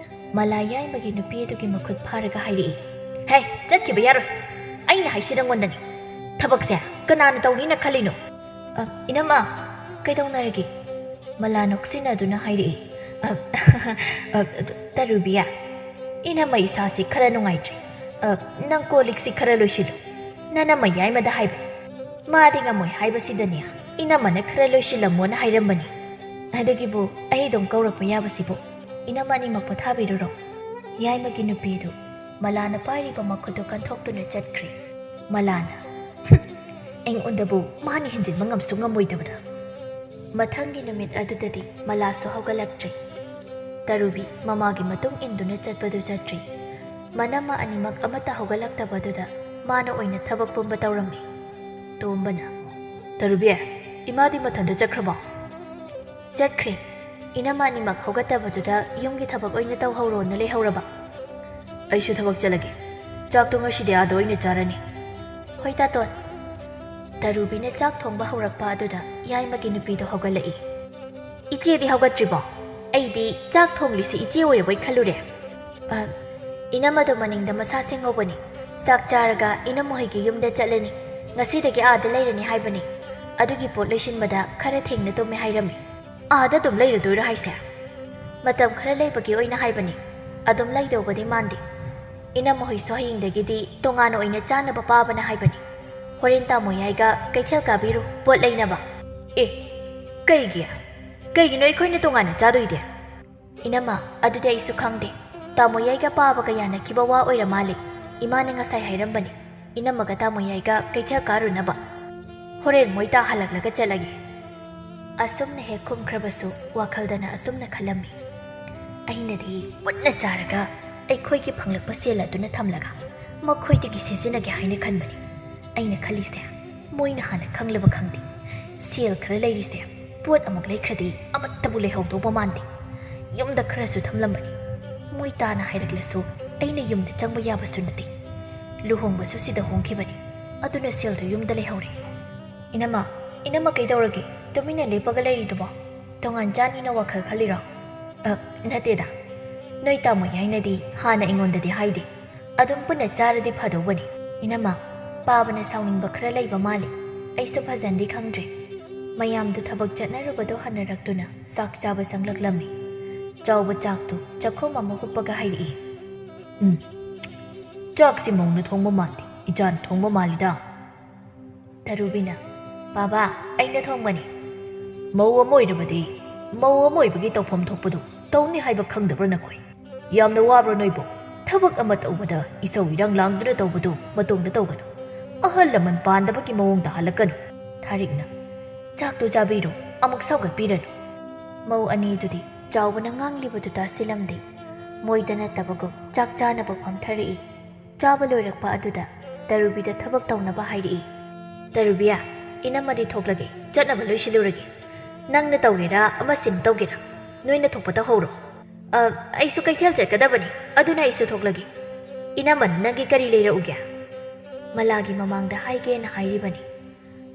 ꯃꯂꯥ ꯌꯥꯏꯃꯒꯤ ꯅꯨꯄꯤ ꯑꯗꯨꯒꯤ ꯃꯈꯨꯠ ꯐꯥꯔꯒ ꯍꯥꯏꯔꯛꯏ, "ꯍꯦ, ꯆꯠꯈꯤꯕ ꯌꯥꯔꯣꯏ! ꯑꯩꯅ ꯍꯥꯏꯁꯤ ꯅꯪꯉꯣꯟꯗꯅꯤ꯫ ꯊꯕꯛꯁꯦ ꯀꯅꯥꯅ ꯇꯧꯅꯤꯅ ꯈꯜꯂꯤꯅꯣ?" "ꯑ, ꯏꯅꯝꯃ, ꯀꯩꯗꯧꯅꯔꯒꯦ?" ꯃꯂꯥ ꯅꯣꯛꯁꯤꯟꯅꯗꯨꯅ ꯍꯥꯏꯔꯛꯏ꯫ "ꯑ, ꯑ, ꯇꯔꯨꯕꯤ, ꯏꯅꯝꯃ ꯏꯁꯥꯁꯤ ꯈꯔ ꯅꯨꯡꯉꯥꯏꯇ꯭ꯔꯦ꯫ ꯑ, ꯅꯪ ꯀꯣꯜ ꯂꯤꯛꯁꯤ ꯈꯔ ꯂꯣꯏꯁꯤꯜꯂꯨ꯫ ꯅꯅꯝꯃ ꯌꯥꯏꯃꯗ ꯍꯥꯏꯕ꯫ ꯃꯥꯗꯤ ꯉꯝꯃꯣꯏ ꯍꯥꯏꯕꯁꯤꯗꯅꯦ, ꯏꯅꯝꯃꯅ ꯈꯔ ꯂꯣꯏꯁꯤꯜꯂꯝꯃꯣꯅ ꯍꯥꯏꯔꯝꯕꯅꯤ꯫ ꯑꯗꯨꯒꯤꯕꯨ ꯑꯩ ꯑꯗꯨꯝ ꯀꯧꯔꯛꯄ ꯌꯥꯕꯁꯤꯕꯨ? ꯏꯅꯝꯃ ꯑꯅꯤꯃꯛ ꯄꯣꯊꯥꯕꯤꯔꯨꯔꯣ꯫" ꯌꯥꯏꯃꯒꯤ ꯅꯨꯄꯤꯗꯨ ꯃꯂꯥꯅ ꯄꯥꯏꯔꯤꯕ ꯃꯈꯨꯠꯇꯨ ꯀꯟꯊꯣꯛꯇꯨꯅ ꯆꯠꯈ꯭ꯔꯦ꯫ ꯃꯂꯥꯅ, "ꯍꯨꯝ, ꯑꯩꯉꯣꯟꯗꯕꯨ ꯃꯥꯅ ꯍꯦꯟꯖꯤꯟꯕ ꯉꯝꯁꯨ ꯉꯝꯃꯣꯏꯗꯕꯗ꯫" ꯃꯊꯪꯒꯤ ꯅꯨꯃꯤꯠ ꯑꯗꯨꯗꯗꯤ ꯃꯂꯥꯁꯨ ꯍꯧꯒꯠꯂꯛꯇ꯭ꯔꯦ꯫ ꯇꯔꯨꯕꯤ ꯃꯃꯥꯒꯤ ꯃꯇꯨꯡ ꯏꯟꯗꯨꯅ ꯆꯠꯄꯗꯨ ꯆꯠꯇ꯭ꯔꯦ꯫ ꯃꯅꯝꯃ ꯑꯅꯤꯃꯛ ꯑꯃꯠꯇ ꯍꯧꯒꯠꯂꯛꯇꯕꯗꯨꯗ ꯃꯥꯅ ꯑꯣꯏꯅ ꯊꯕꯛ ꯄꯨꯝꯕ ꯇꯧꯔꯝꯃꯤ꯫ ꯇꯣꯝꯕꯅ, "ꯇꯔꯨꯕꯤ, ꯏꯃꯥꯗꯤ ꯃꯊꯟꯇ ꯆꯠꯈ꯭ꯔꯕꯣ?" "ꯆꯠꯈ꯭ꯔꯦ꯫ ꯏꯅꯝꯃ ꯑꯅꯤꯃꯛ ꯍꯧꯒꯠꯇꯕꯗꯨꯗ ꯌꯨꯝꯒꯤ ꯊꯕꯛ ꯑꯣꯏꯅ ꯇꯧꯍꯧꯔꯣꯅ ꯂꯩꯍꯧꯔꯕ꯫" "ꯑꯩꯁꯨ ꯊꯕꯛ ꯆꯠꯂꯒꯦ꯫ ꯆꯥꯛꯇꯣ ꯉꯁꯤꯗꯤ ꯑꯥꯗ ꯑꯣꯏꯅ ꯆꯥꯔꯅꯤ꯫" "ꯍꯣꯏ, ꯇꯥꯇꯣꯟ꯫" ꯇꯔꯨꯕꯤꯅ ꯆꯥꯛ ꯊꯣꯡꯕ ꯍꯧꯔꯛꯄ ꯑꯗꯨꯗ ꯌꯥꯏꯃꯒꯤ ꯅꯨꯄꯤꯗꯣ ꯍꯧꯒꯠꯂꯛꯏ꯫ "ꯏꯆꯦꯗꯤ ꯍꯧꯒꯠꯇ꯭ꯔꯤꯕꯣ? ꯑꯩꯗꯤ ꯆꯥꯛ ꯊꯣꯡꯂꯤꯁꯤ ꯏꯆꯦ ꯑꯣꯏꯔꯕꯣꯏ ꯈꯜꯂꯨꯔꯦ꯫" "ꯑ, ꯏꯅꯝꯃꯗꯣ ꯃꯅꯤꯡꯗ ꯃꯁꯥ ꯁꯦꯡꯍꯧꯕꯅꯤ꯫ ꯆꯥꯛ ꯆꯥꯔꯒ ꯏꯅꯝꯃ ꯍꯣꯏꯒꯤ ꯌꯨꯝꯗ ꯆꯠꯂꯅꯤ꯫ ꯉꯁꯤꯗꯒꯤ ꯑꯥꯗ ꯂꯩꯔꯅꯤ ꯍꯥꯏꯕꯅꯤ꯫ ꯑꯗꯨꯒꯤ ꯄꯣꯠ ꯂꯣꯏꯁꯤꯟꯕꯗ ꯈꯔ ꯊꯦꯡꯅ ꯇꯨꯝꯃꯦ ꯍꯥꯏꯔꯝꯃꯤ꯫" "ꯑꯥꯗ ꯑꯗꯨꯝ ꯂꯩꯔꯗꯣꯏꯔꯣ ꯍꯥꯏꯁꯦ?" "ꯃꯇꯝ ꯈꯔ ꯂꯩꯕꯒꯤ ꯑꯣꯏꯅ ꯍꯥꯏꯕꯅꯤ꯫ ꯑꯗꯨꯝ ꯂꯩꯗꯧꯕꯗꯤ ꯃꯥꯟꯗꯦ꯫ ꯏꯅꯝꯃ ꯍꯣꯏꯁꯨ ꯍꯌꯦꯡꯗꯒꯤꯗꯤ ꯇꯣꯉꯥꯟꯅ ꯑꯣꯏꯅ ꯆꯥꯅꯕ ꯄꯥꯕꯅ ꯍꯥꯏꯕꯅꯤ꯫ ꯍꯣꯔꯦꯟ ꯇꯥꯃꯣ ꯌꯥꯏꯒ ꯀꯩꯊꯦꯜ ꯀꯥꯕꯤꯔꯨ, ꯄꯣꯠ ꯂꯩꯅꯕ꯫" "ꯑꯦ, ꯀꯩꯒꯤ? ꯀꯩꯒꯤꯅꯣ ꯑꯩꯈꯣꯏꯅ ꯇꯣꯉꯥꯟꯅ ꯆꯥꯗꯣꯏꯗꯤ?" "ꯏꯅꯝꯃ, ꯑꯗꯨꯗꯤ ꯑꯩꯁꯨ ꯈꯪꯗꯦ꯫ ꯇꯥꯃꯣ ꯌꯥꯏꯒ ꯄꯥꯕꯒ ꯌꯥꯅꯈꯤꯕ ꯋꯥ ꯑꯣꯏꯔ ꯃꯥꯜꯂꯦ꯫ ꯏꯃꯥꯅ ꯉꯁꯥꯏ ꯍꯥꯏꯔꯝꯕꯅꯤ, ꯏꯅꯝꯃꯒ ꯇꯥꯃꯣ ꯌꯥꯏꯒ ꯀꯩꯊꯦꯜ ꯀꯥꯔꯨꯅꯕ꯫ ꯍꯣꯔꯦꯟ ꯃꯣꯏ ꯇꯥ ꯍꯜꯂꯛꯂꯒ ꯆꯠꯂꯒꯦ꯫" ꯑꯁꯨꯝꯅ ꯍꯦꯛ ꯈꯨꯝꯈ꯭ꯔꯕꯁꯨ ꯋꯥꯈꯜꯗꯅ ꯑꯁꯨꯝꯅ ꯈꯜꯂꯝꯃꯤ, "ꯑꯩꯅꯗꯤ ꯃꯨꯟꯅ ꯆꯥꯔꯒ ꯑꯩꯈꯣꯏꯒꯤ ꯐꯪꯂꯛꯄ ꯁꯦꯜ ꯑꯗꯨꯅ ꯊꯝꯂꯒ ꯃꯈꯣꯏꯗꯒꯤ ꯁꯤꯖꯤꯟꯅꯒꯦ ꯍꯥꯏꯅ ꯈꯟꯕꯅꯤ꯫ ꯑꯩꯅ ꯈꯜꯂꯤꯁꯦ, ꯃꯣꯏꯅ ꯍꯥꯟꯅ ꯈꯪꯂꯕ ꯈꯪꯗꯦ꯫ ꯁꯦꯜ ꯈꯔ ꯂꯩꯔꯤꯁꯦ ꯄꯣꯠ ꯑꯃꯨꯛ ꯂꯩꯈ꯭ꯔꯗꯤ ꯑꯃꯠꯇꯕꯨ ꯂꯩꯍꯧꯗꯧꯕ ꯃꯥꯟꯗꯦ꯫ ꯌꯨꯝꯗ ꯈꯔꯁꯨ ꯊꯝꯂꯝꯕꯅꯤ꯫ ꯃꯣꯏ ꯇꯥꯅ ꯍꯥꯏꯔꯛꯂꯁꯨ ꯑꯩꯅ ꯌꯨꯝꯗ ꯆꯪꯕ ꯌꯥꯕꯁꯨ ꯅꯠꯇꯦ꯫ ꯂꯨꯍꯣꯡꯕꯁꯨ ꯁꯤꯗ ꯍꯣꯡꯈꯤꯕꯅꯤ꯫ ꯑꯗꯨꯅ ꯁꯦꯜꯗꯨ ꯌꯨꯝꯗ ꯂꯩꯍꯧꯔꯦ꯫" "ꯏꯅꯝꯃ, ꯏꯅꯝꯃ ꯀꯩꯗꯧꯔꯒꯦ? ꯇꯨꯃꯤꯟꯅ ꯂꯦꯞꯄꯒ ꯂꯩꯔꯤꯗꯨꯕꯣ?" ꯇꯣꯉꯥꯟ ꯆꯥꯅꯤꯅ ꯋꯥꯈꯜ ꯈꯜꯂꯤꯔꯣ? ꯑ, ꯅꯠꯇꯦꯗ꯫ ꯅꯣꯏ ꯇꯥꯃꯣ ꯌꯥꯏꯅꯗꯤ ꯍꯥꯟꯅ ꯑꯩꯉꯣꯟꯗꯗꯤ ꯍꯥꯏꯗꯦ꯫ ꯑꯗꯨꯝ ꯄꯨꯟꯅ ꯆꯥꯔꯗꯤ ꯐꯗꯧꯕꯅꯤ꯫ ꯏꯅꯝꯃ, ꯄꯥꯕꯅ ꯁꯥꯎꯅꯤꯡꯕ ꯈꯔ ꯂꯩꯕ ꯃꯥꯜꯂꯤ꯫ ꯑꯩꯁꯨ ꯐꯖꯅꯗꯤ ꯈꯪꯗ꯭ꯔꯦ꯫ ꯃꯌꯥꯝꯗꯨ ꯊꯕꯛ ꯆꯠꯅꯔꯨꯕꯗꯣ ꯍꯟꯅꯔꯛꯇꯨꯅ ꯆꯥꯛ ꯆꯥꯕ ꯆꯪꯂꯛꯂꯝꯃꯤ꯫ ꯆꯥꯎꯕ ꯆꯥꯛꯇꯨ ꯆꯥꯛꯈꯨꯝ ꯑꯃ ꯍꯨꯞꯄꯒ ꯍꯥꯏꯔꯛꯏ꯫ "ꯎꯝ, ꯆꯥꯛꯁꯤ ꯃꯧꯅ ꯊꯣꯡꯕ ꯃꯥꯜꯂꯤ, ꯏꯆꯥꯅ ꯊꯣꯡꯕ ꯃꯥꯜꯂꯤꯗ꯫" ꯇꯔꯨꯕꯤꯅ, "ꯕꯥꯕꯥ, ꯑꯩꯅ ꯊꯣꯡꯕꯅꯤ꯫" "ꯃꯧ ꯑꯃ ꯑꯣꯏꯔꯕꯗꯤ, ꯃꯧ ꯑꯃ ꯑꯣꯏꯕꯒꯤ ꯇꯧꯐꯝ ꯊꯣꯛꯄꯗꯨ ꯇꯧꯅꯤ ꯍꯥꯏꯕ ꯈꯪꯗꯕ꯭ꯔꯣ ꯅꯈꯣꯏ? ꯌꯥꯝꯅ ꯋꯥꯕ꯭ꯔꯣ ꯅꯣꯏꯕꯨ? ꯊꯕꯛ ꯑꯃ ꯇꯧꯕꯗ ꯏꯁꯧ ꯏꯔꯥꯡ ꯂꯥꯡꯗꯨꯅ ꯇꯧꯕꯗꯨ ꯃꯇꯨꯡꯗ ꯇꯧꯒꯅꯨ꯫ ꯑꯍꯜ ꯂꯃꯟ ꯄꯥꯟꯗꯕꯒꯤ ꯃꯑꯣꯡꯗ ꯍꯜꯂꯛꯀꯅꯨ꯫" ꯊꯥꯔꯤꯛꯅ, "ꯆꯥꯛꯇꯨ ꯆꯥꯕꯤꯔꯣ, ꯑꯃꯨꯛ ꯁꯥꯎꯒꯠꯄꯤꯔꯅꯨ꯫" ꯃꯧ ꯑꯅꯤꯗꯨꯗꯤ ꯆꯥꯎꯕꯅ ꯉꯥꯡꯂꯤꯕꯗꯨ ꯇꯥꯁꯤꯜꯂꯝꯗꯦ꯫ ꯃꯣꯏꯗ ꯅꯠꯇꯕꯒꯨꯝ ꯆꯥꯛ ꯆꯥꯅꯕ ꯐꯝꯊꯔꯛꯏ꯫ ꯆꯥꯕ ꯂꯣꯏꯔꯛꯄ ꯑꯗꯨꯗ ꯇꯔꯨꯕꯤꯗ ꯊꯕꯛ ꯇꯧꯅꯕ ꯍꯥꯏꯔꯛꯏ꯫ "ꯇꯔꯨꯕꯤꯌꯥ, ꯏꯅꯝꯃꯗꯤ ꯊꯣꯛꯂꯒꯦ, ꯆꯠꯅꯕ ꯂꯣꯏꯁꯤꯜꯂꯨꯔꯒꯦ꯫ ꯅꯪꯅ ꯇꯧꯒꯦꯔꯥ ꯑꯃ ꯁꯤꯟ ꯇꯧꯒꯦꯔꯥ, ꯅꯣꯏꯅ ꯊꯣꯛꯄ ꯇꯧꯍꯧꯔꯣ꯫ ꯑ, ꯑꯩꯁꯨ ꯀꯩꯊꯦꯜ ꯆꯠꯀꯗꯕꯅꯤ, ꯑꯗꯨꯅ ꯑꯩꯁꯨ ꯊꯣꯛꯂꯒꯦ꯫ ꯏꯅꯝꯃꯅ ꯅꯪꯒꯤ ꯀꯔꯤ ꯂꯩꯔꯛꯎꯒꯦ?" ꯃꯂꯥꯒꯤ ꯃꯃꯥꯡꯗ ꯍꯥꯏꯒꯦꯅ ꯍꯥꯏꯔꯤꯕꯅꯤ꯫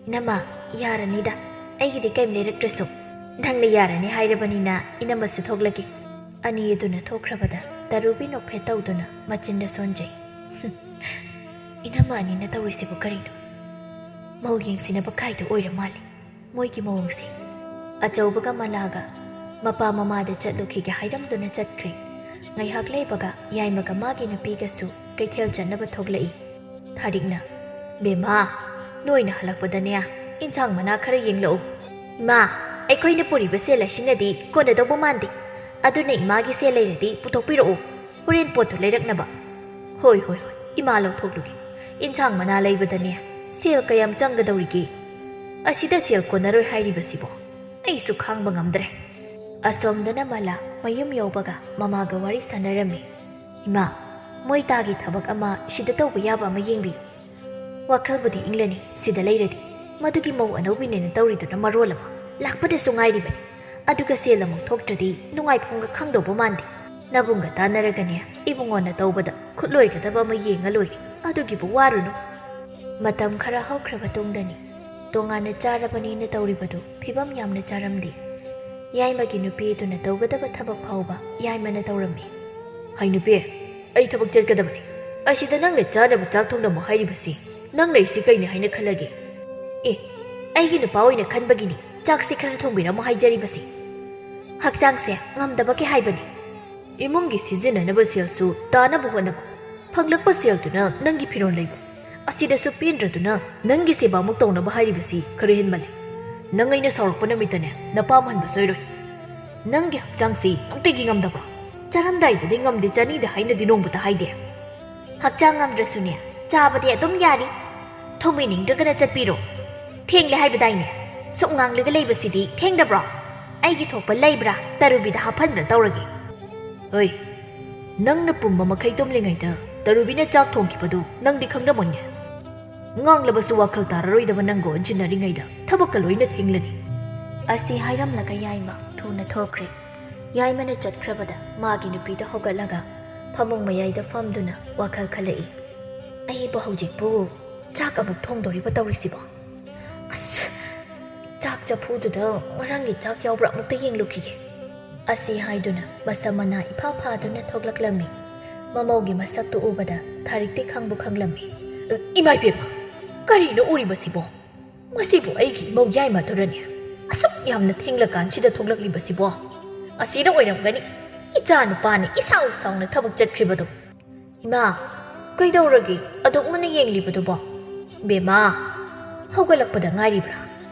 "ꯏꯅꯝꯃ, ꯌꯥꯔꯅꯤꯗ, ꯑꯩꯒꯤꯗꯤ ꯀꯩꯝ ꯂꯩꯔꯛꯇ꯭ꯔꯁꯨ꯫ ꯅꯪꯅ ꯌꯥꯔꯅꯤ ꯍꯥꯏꯔꯕꯅꯤꯅ ꯏꯅꯝꯃꯁꯨ ꯊꯣꯛꯂꯒꯦ꯫" ꯑꯅꯤ ꯑꯗꯨꯅ ꯊꯣꯛꯈ꯭ꯔꯕꯗ ꯇꯔꯨꯕꯤ ꯅꯣꯛꯐꯦꯠ ꯇꯧꯗꯨꯅ ꯃꯆꯤꯟꯗ ꯁꯣꯟꯖꯩ꯫ "ꯍꯨꯝ, ꯏꯅꯝꯃ ꯑꯅꯤꯅ ꯇꯧꯔꯤꯁꯤꯕꯨ ꯀꯔꯤꯅꯣ? ꯃꯧ ꯌꯦꯡꯁꯤꯟꯅꯕ ꯀꯥꯏꯗꯨ ꯑꯣꯏꯔ ꯃꯥꯜꯂꯦ ꯃꯣꯏꯒꯤ ꯃꯑꯣꯡꯁꯦ꯫" ꯑꯆꯧꯕꯒ ꯃꯂꯥꯒ ꯃꯄꯥ ꯃꯃꯥꯗ ꯆꯠꯂꯨꯈꯤꯒꯦ ꯍꯥꯏꯔꯝꯗꯨꯅ ꯆꯠꯈ꯭ꯔꯦ꯫ ꯉꯥꯏꯍꯥꯛ ꯂꯩꯕꯒ ꯌꯥꯏꯃꯒ ꯃꯥꯒꯤ ꯅꯨꯄꯤꯒꯁꯨ ꯀꯩꯊꯦꯜ ꯆꯠꯅꯕ ꯊꯣꯛꯂꯛꯏ꯫ ꯊꯥꯔꯤꯛꯅ, "ꯕꯦꯝꯃ, ꯅꯣꯏꯅ ꯍꯜꯂꯛꯄꯗꯅꯦ, ꯏꯟꯁꯥꯡ ꯃꯅꯥ ꯈꯔ ꯌꯦꯡꯂꯛꯎ꯫" "ꯏꯃꯥ, ꯑꯩꯈꯣꯏꯅ ꯄꯨꯔꯤꯕ ꯁꯦꯜ ꯑꯁꯤꯅꯗꯤ ꯀꯣꯟꯅꯗꯧꯕ ꯃꯥꯟꯗꯦ, ꯑꯗꯨꯅ ꯏꯃꯥꯒꯤ ꯁꯦꯜ ꯂꯩꯔꯗꯤ ꯄꯨꯊꯣꯛꯄꯤꯔꯛꯎ, ꯍꯣꯔꯦꯟ ꯄꯣꯠꯇꯨ ꯂꯩꯔꯛꯅꯕ꯫" "ꯍꯣꯏ, ꯍꯣꯏ, ꯍꯣꯏ, ꯏꯃꯥ ꯂꯧꯊꯣꯛꯂꯨꯒꯦ꯫ ꯏꯟꯁꯥꯡ ꯃꯅꯥ ꯂꯩꯕꯗꯅꯦ ꯁꯦꯜ ꯀꯌꯥꯝ ꯆꯪꯒꯗꯧꯔꯤꯒꯦ? ꯑꯁꯤꯗ ꯁꯦꯜ ꯀꯣꯟꯅꯔꯣꯏ ꯍꯥꯏꯔꯤꯕꯁꯤꯕꯣ? ꯑꯩꯁꯨ ꯈꯥꯡꯕ ꯉꯝꯗ꯭ꯔꯦ꯫" ꯑꯁꯣꯝꯗꯅ ꯃꯂꯥ ꯃꯌꯨꯝ ꯌꯧꯕꯒ ꯃꯃꯥꯒ ꯋꯥꯔꯤ ꯁꯥꯟꯅꯔꯝꯃꯤ꯫ "ꯏꯃꯥ, ꯃꯣꯏ ꯇꯥꯒꯤ ꯊꯕꯛ ꯑꯃ ꯁꯤꯗ ꯇꯧꯕ ꯌꯥꯕ ꯑꯃ ꯌꯦꯡꯕꯤꯌꯨ꯫ ꯋꯥꯈꯜꯕꯨꯗꯤ ꯏꯪꯂꯅꯤ ꯁꯤꯗ ꯂꯩꯔꯗꯤ꯫ ꯃꯗꯨꯒꯤ ꯃꯧ ꯑꯅꯧꯕꯤꯅꯦꯅ ꯇꯧꯔꯤꯗꯨꯅ ꯃꯔꯣꯜ ꯑꯃ, ꯂꯥꯛꯄꯗꯁꯨ ꯉꯥꯏꯔꯤꯕꯅꯤ꯫ ꯑꯗꯨꯒ ꯁꯦꯜ ꯑꯃꯨꯛ ꯊꯣꯛꯇ꯭ꯔꯗꯤ ꯅꯨꯡꯉꯥꯏꯐꯝꯒ ꯈꯪꯗꯧꯕ ꯃꯥꯟꯗꯦ꯫ ꯅꯕꯨꯡꯒ ꯇꯥꯟꯅꯔꯒꯅꯦ, ꯏꯕꯨꯡꯉꯣꯅ ꯇꯧꯕꯗ ꯈꯨꯠꯂꯣꯏꯒꯗꯕ ꯑꯃ ꯌꯦꯡꯉ ꯂꯣꯏꯔꯦ꯫ ꯑꯗꯨꯒꯤꯕꯨ ꯋꯥꯔꯨꯅꯨ꯫" ꯃꯇꯝ ꯈꯔ ꯍꯧꯈ꯭ꯔꯕ ꯇꯨꯡꯗꯅꯤ꯫ ꯇꯣꯉꯥꯟꯅ ꯆꯥꯔꯕꯅꯤꯅ ꯇꯧꯔꯤꯕꯗꯨ ꯐꯤꯕꯝ ꯌꯥꯝꯅ ꯆꯥꯔꯝꯗꯦ꯫ ꯌꯥꯏꯃꯒꯤ ꯅꯨꯄꯤ ꯑꯗꯨꯅ ꯇꯧꯒꯗꯕ ꯊꯕꯛ ꯐꯥꯎꯕ ꯌꯥꯏꯃꯅ ꯇꯧꯔꯝꯃꯤ꯫ "ꯍꯩ ꯅꯨꯄꯤ, ꯑꯩ ꯊꯕꯛ ꯆꯠꯀꯗꯕꯅꯤ꯫ ꯑꯁꯤꯗ ꯅꯪꯅ ꯆꯥꯅꯕ ꯆꯥꯛ ꯊꯣꯡꯂꯝꯃꯣ ꯍꯥꯏꯔꯤꯕꯁꯤ ꯅꯪꯅ ꯑꯩꯁꯤ ꯀꯩꯅꯤ ꯍꯥꯏꯅ ꯈꯜꯂꯒꯦ?" "ꯑꯦ, ꯑꯩꯒꯤ ꯅꯨꯄꯥ ꯑꯣꯏꯅ ꯈꯟꯕꯒꯤꯅꯤ ꯆꯥꯛꯁꯤ ꯈꯔ ꯊꯣꯡꯕꯤꯔꯝꯃꯣ ꯍꯥꯏꯖꯔꯤꯕꯁꯤ꯫ ꯍꯛꯆꯥꯡꯁꯦ ꯉꯝꯗꯕꯒꯤ ꯍꯥꯏꯕꯅꯤ꯫ ꯏꯃꯨꯡꯒꯤ ꯁꯤꯖꯤꯟꯅꯅꯕ ꯁꯦꯜꯁꯨ ꯇꯥꯅꯕ ꯍꯣꯠꯅꯕ, ꯐꯪꯂꯛꯄ ꯁꯦꯜꯗꯨꯅ ꯅꯪꯒꯤ ꯐꯤꯔꯣꯜ ꯂꯩꯕ, ꯑꯁꯤꯗꯁꯨ ꯄꯦꯟꯗ꯭ꯔꯗꯨꯅ ꯅꯪꯒꯤ ꯁꯦꯕꯥꯃꯨꯛ ꯇꯧꯅꯕ ꯍꯥꯏꯔꯤꯕꯁꯤ ꯈꯔ ꯍꯦꯟꯃꯜꯂꯦ꯫ ꯅꯪ ꯑꯩꯅ ꯁꯥꯎꯔꯛꯄ ꯅꯨꯃꯤꯠꯇꯅꯦ ꯅꯄꯥꯝ ꯍꯟꯕ ꯁꯣꯏꯔꯣꯏ꯫ ꯅꯪꯒꯤ ꯍꯛꯆꯥꯡꯁꯤ ꯅꯨꯡꯇꯤꯒꯤ ꯉꯝꯗꯕ, ꯆꯥꯔꯝꯗꯥꯏꯗꯗꯤ ꯉꯝꯗꯦ ꯆꯥꯅꯤꯡꯗꯦ ꯍꯥꯏꯅꯗꯤ ꯅꯣꯡꯃꯇ ꯍꯥꯏꯗꯦ꯫ ꯍꯛꯆꯥꯡ ꯉꯝꯗ꯭ꯔꯁꯨꯅꯦ, ꯆꯥꯕꯗꯤ ꯑꯗꯨꯝ ꯌꯥꯔꯤ꯫ ꯊꯨꯝꯃꯤ ꯅꯤꯡꯗ꯭ꯔꯒꯅ ꯆꯠꯄꯤꯔꯣ꯫ ꯊꯦꯡꯂꯦ ꯍꯥꯏꯕꯗꯥꯏꯅꯦ? ꯁꯨꯛ ꯉꯥꯡꯂꯒ ꯂꯩꯕꯁꯤꯗꯤ ꯊꯦꯡꯗꯕ꯭ꯔꯣ? ꯑꯩꯒꯤ ꯊꯣꯛꯄ ꯂꯩꯕ꯭ꯔꯥ? ꯇꯔꯨꯕꯤꯗ ꯍꯥꯞꯍꯟꯕ꯭ꯔꯥ ꯇꯧꯔꯒꯦ?" "ꯍꯣꯏ, ꯅꯪꯅ ꯄꯨꯝꯕ ꯃꯈꯩ ꯇꯨꯝꯂꯤꯉꯩꯗ ꯇꯔꯨꯕꯤꯅ ꯆꯥꯛ ꯊꯣꯡꯈꯤꯕꯗꯨ ꯅꯪꯗꯤ ꯈꯪꯂꯝꯃꯣꯏꯅꯦ꯫ ꯉꯥꯡꯂꯕꯁꯨ ꯋꯥꯈꯜ ꯇꯥꯔꯔꯣꯏꯗꯕ ꯅꯪꯒ ꯑꯣꯟꯁꯤꯟꯅꯔꯤꯉꯩꯗ ꯊꯕꯛꯀ ꯂꯣꯏꯅ ꯊꯦꯡꯂꯅꯤ꯫" ꯑꯁꯤ ꯍꯥꯏꯔꯝꯂꯒ ꯌꯥꯏꯃ ꯊꯨꯅ ꯊꯣꯛꯈ꯭ꯔꯦ꯫ ꯌꯥꯏꯃꯅ ꯆꯠꯈ꯭ꯔꯕꯗ ꯃꯥꯒꯤ ꯅꯨꯄꯤꯗ ꯍꯧꯒꯠꯂꯒ ꯐꯃꯨꯡ ꯃꯌꯥꯏꯗ ꯐꯝꯗꯨꯅ ꯋꯥꯈꯜ ꯈꯜꯂꯛꯏ꯫ "ꯑꯩꯕꯨ ꯍꯧꯖꯤꯛꯄꯨ ꯆꯥꯛ ꯑꯃꯨꯛ ꯊꯣꯡꯗꯣꯔꯤꯕ ꯇꯧꯔꯤꯁꯤꯕꯣ? ꯑꯁ, ꯆꯥꯛ ꯆꯐꯨꯗꯨꯗ ꯉꯔꯥꯡꯒꯤ ꯆꯥꯛ ꯌꯥꯎꯕ꯭ꯔꯥ ꯑꯃꯨꯛꯇ ꯌꯦꯡꯂꯨꯈꯤꯒꯦ꯫" ꯑꯁꯤ ꯍꯥꯏꯗꯨꯅ ꯃꯁꯝ ꯃꯅꯥ ꯏꯐꯥ ꯐꯥꯗꯨꯅ ꯊꯣꯛꯂꯛꯂꯝꯃꯤ꯫ ꯃꯃꯧꯒꯤ ꯃꯁꯛꯇꯨ ꯎꯕꯗ ꯊꯥꯔꯤꯛꯇꯤ ꯈꯪꯕꯨ ꯈꯪꯂꯝꯃꯤ꯫ "ꯏꯃꯥ ꯏꯕꯦꯝꯃ, ꯀꯔꯤꯅꯣ ꯎꯔꯤꯕꯁꯤꯕꯣ? ꯃꯁꯤꯕꯨ ꯑꯩꯒꯤ ꯏꯃꯧ ꯌꯥꯏꯃꯗꯨꯔꯅꯦ? ꯑꯁꯨꯛ ꯌꯥꯝꯅ ꯊꯦꯡꯂꯀꯥꯟꯁꯤꯗ ꯊꯣꯛꯂꯛꯂꯤꯕꯁꯤꯕꯣ? ꯑꯁꯤꯅ ꯑꯣꯏꯔꯝꯒꯅꯤ ꯏꯆꯥ ꯅꯨꯄꯥꯅ ꯏꯁꯥꯎ ꯁꯥꯎꯅ ꯊꯕꯛ ꯆꯠꯈ꯭ꯔꯤꯕꯗꯣ꯫ ꯏꯃꯥ, ꯀꯩꯗꯧꯔꯒꯦ ꯑꯗꯨꯛ ꯃꯨꯟꯅ ꯌꯦꯡꯂꯤꯕꯗꯨꯕꯣ? ꯕꯦꯝꯃ, ꯍꯧꯒꯠꯂꯛꯄꯗ ꯉꯥꯏꯔꯤꯕ꯭ꯔꯥ?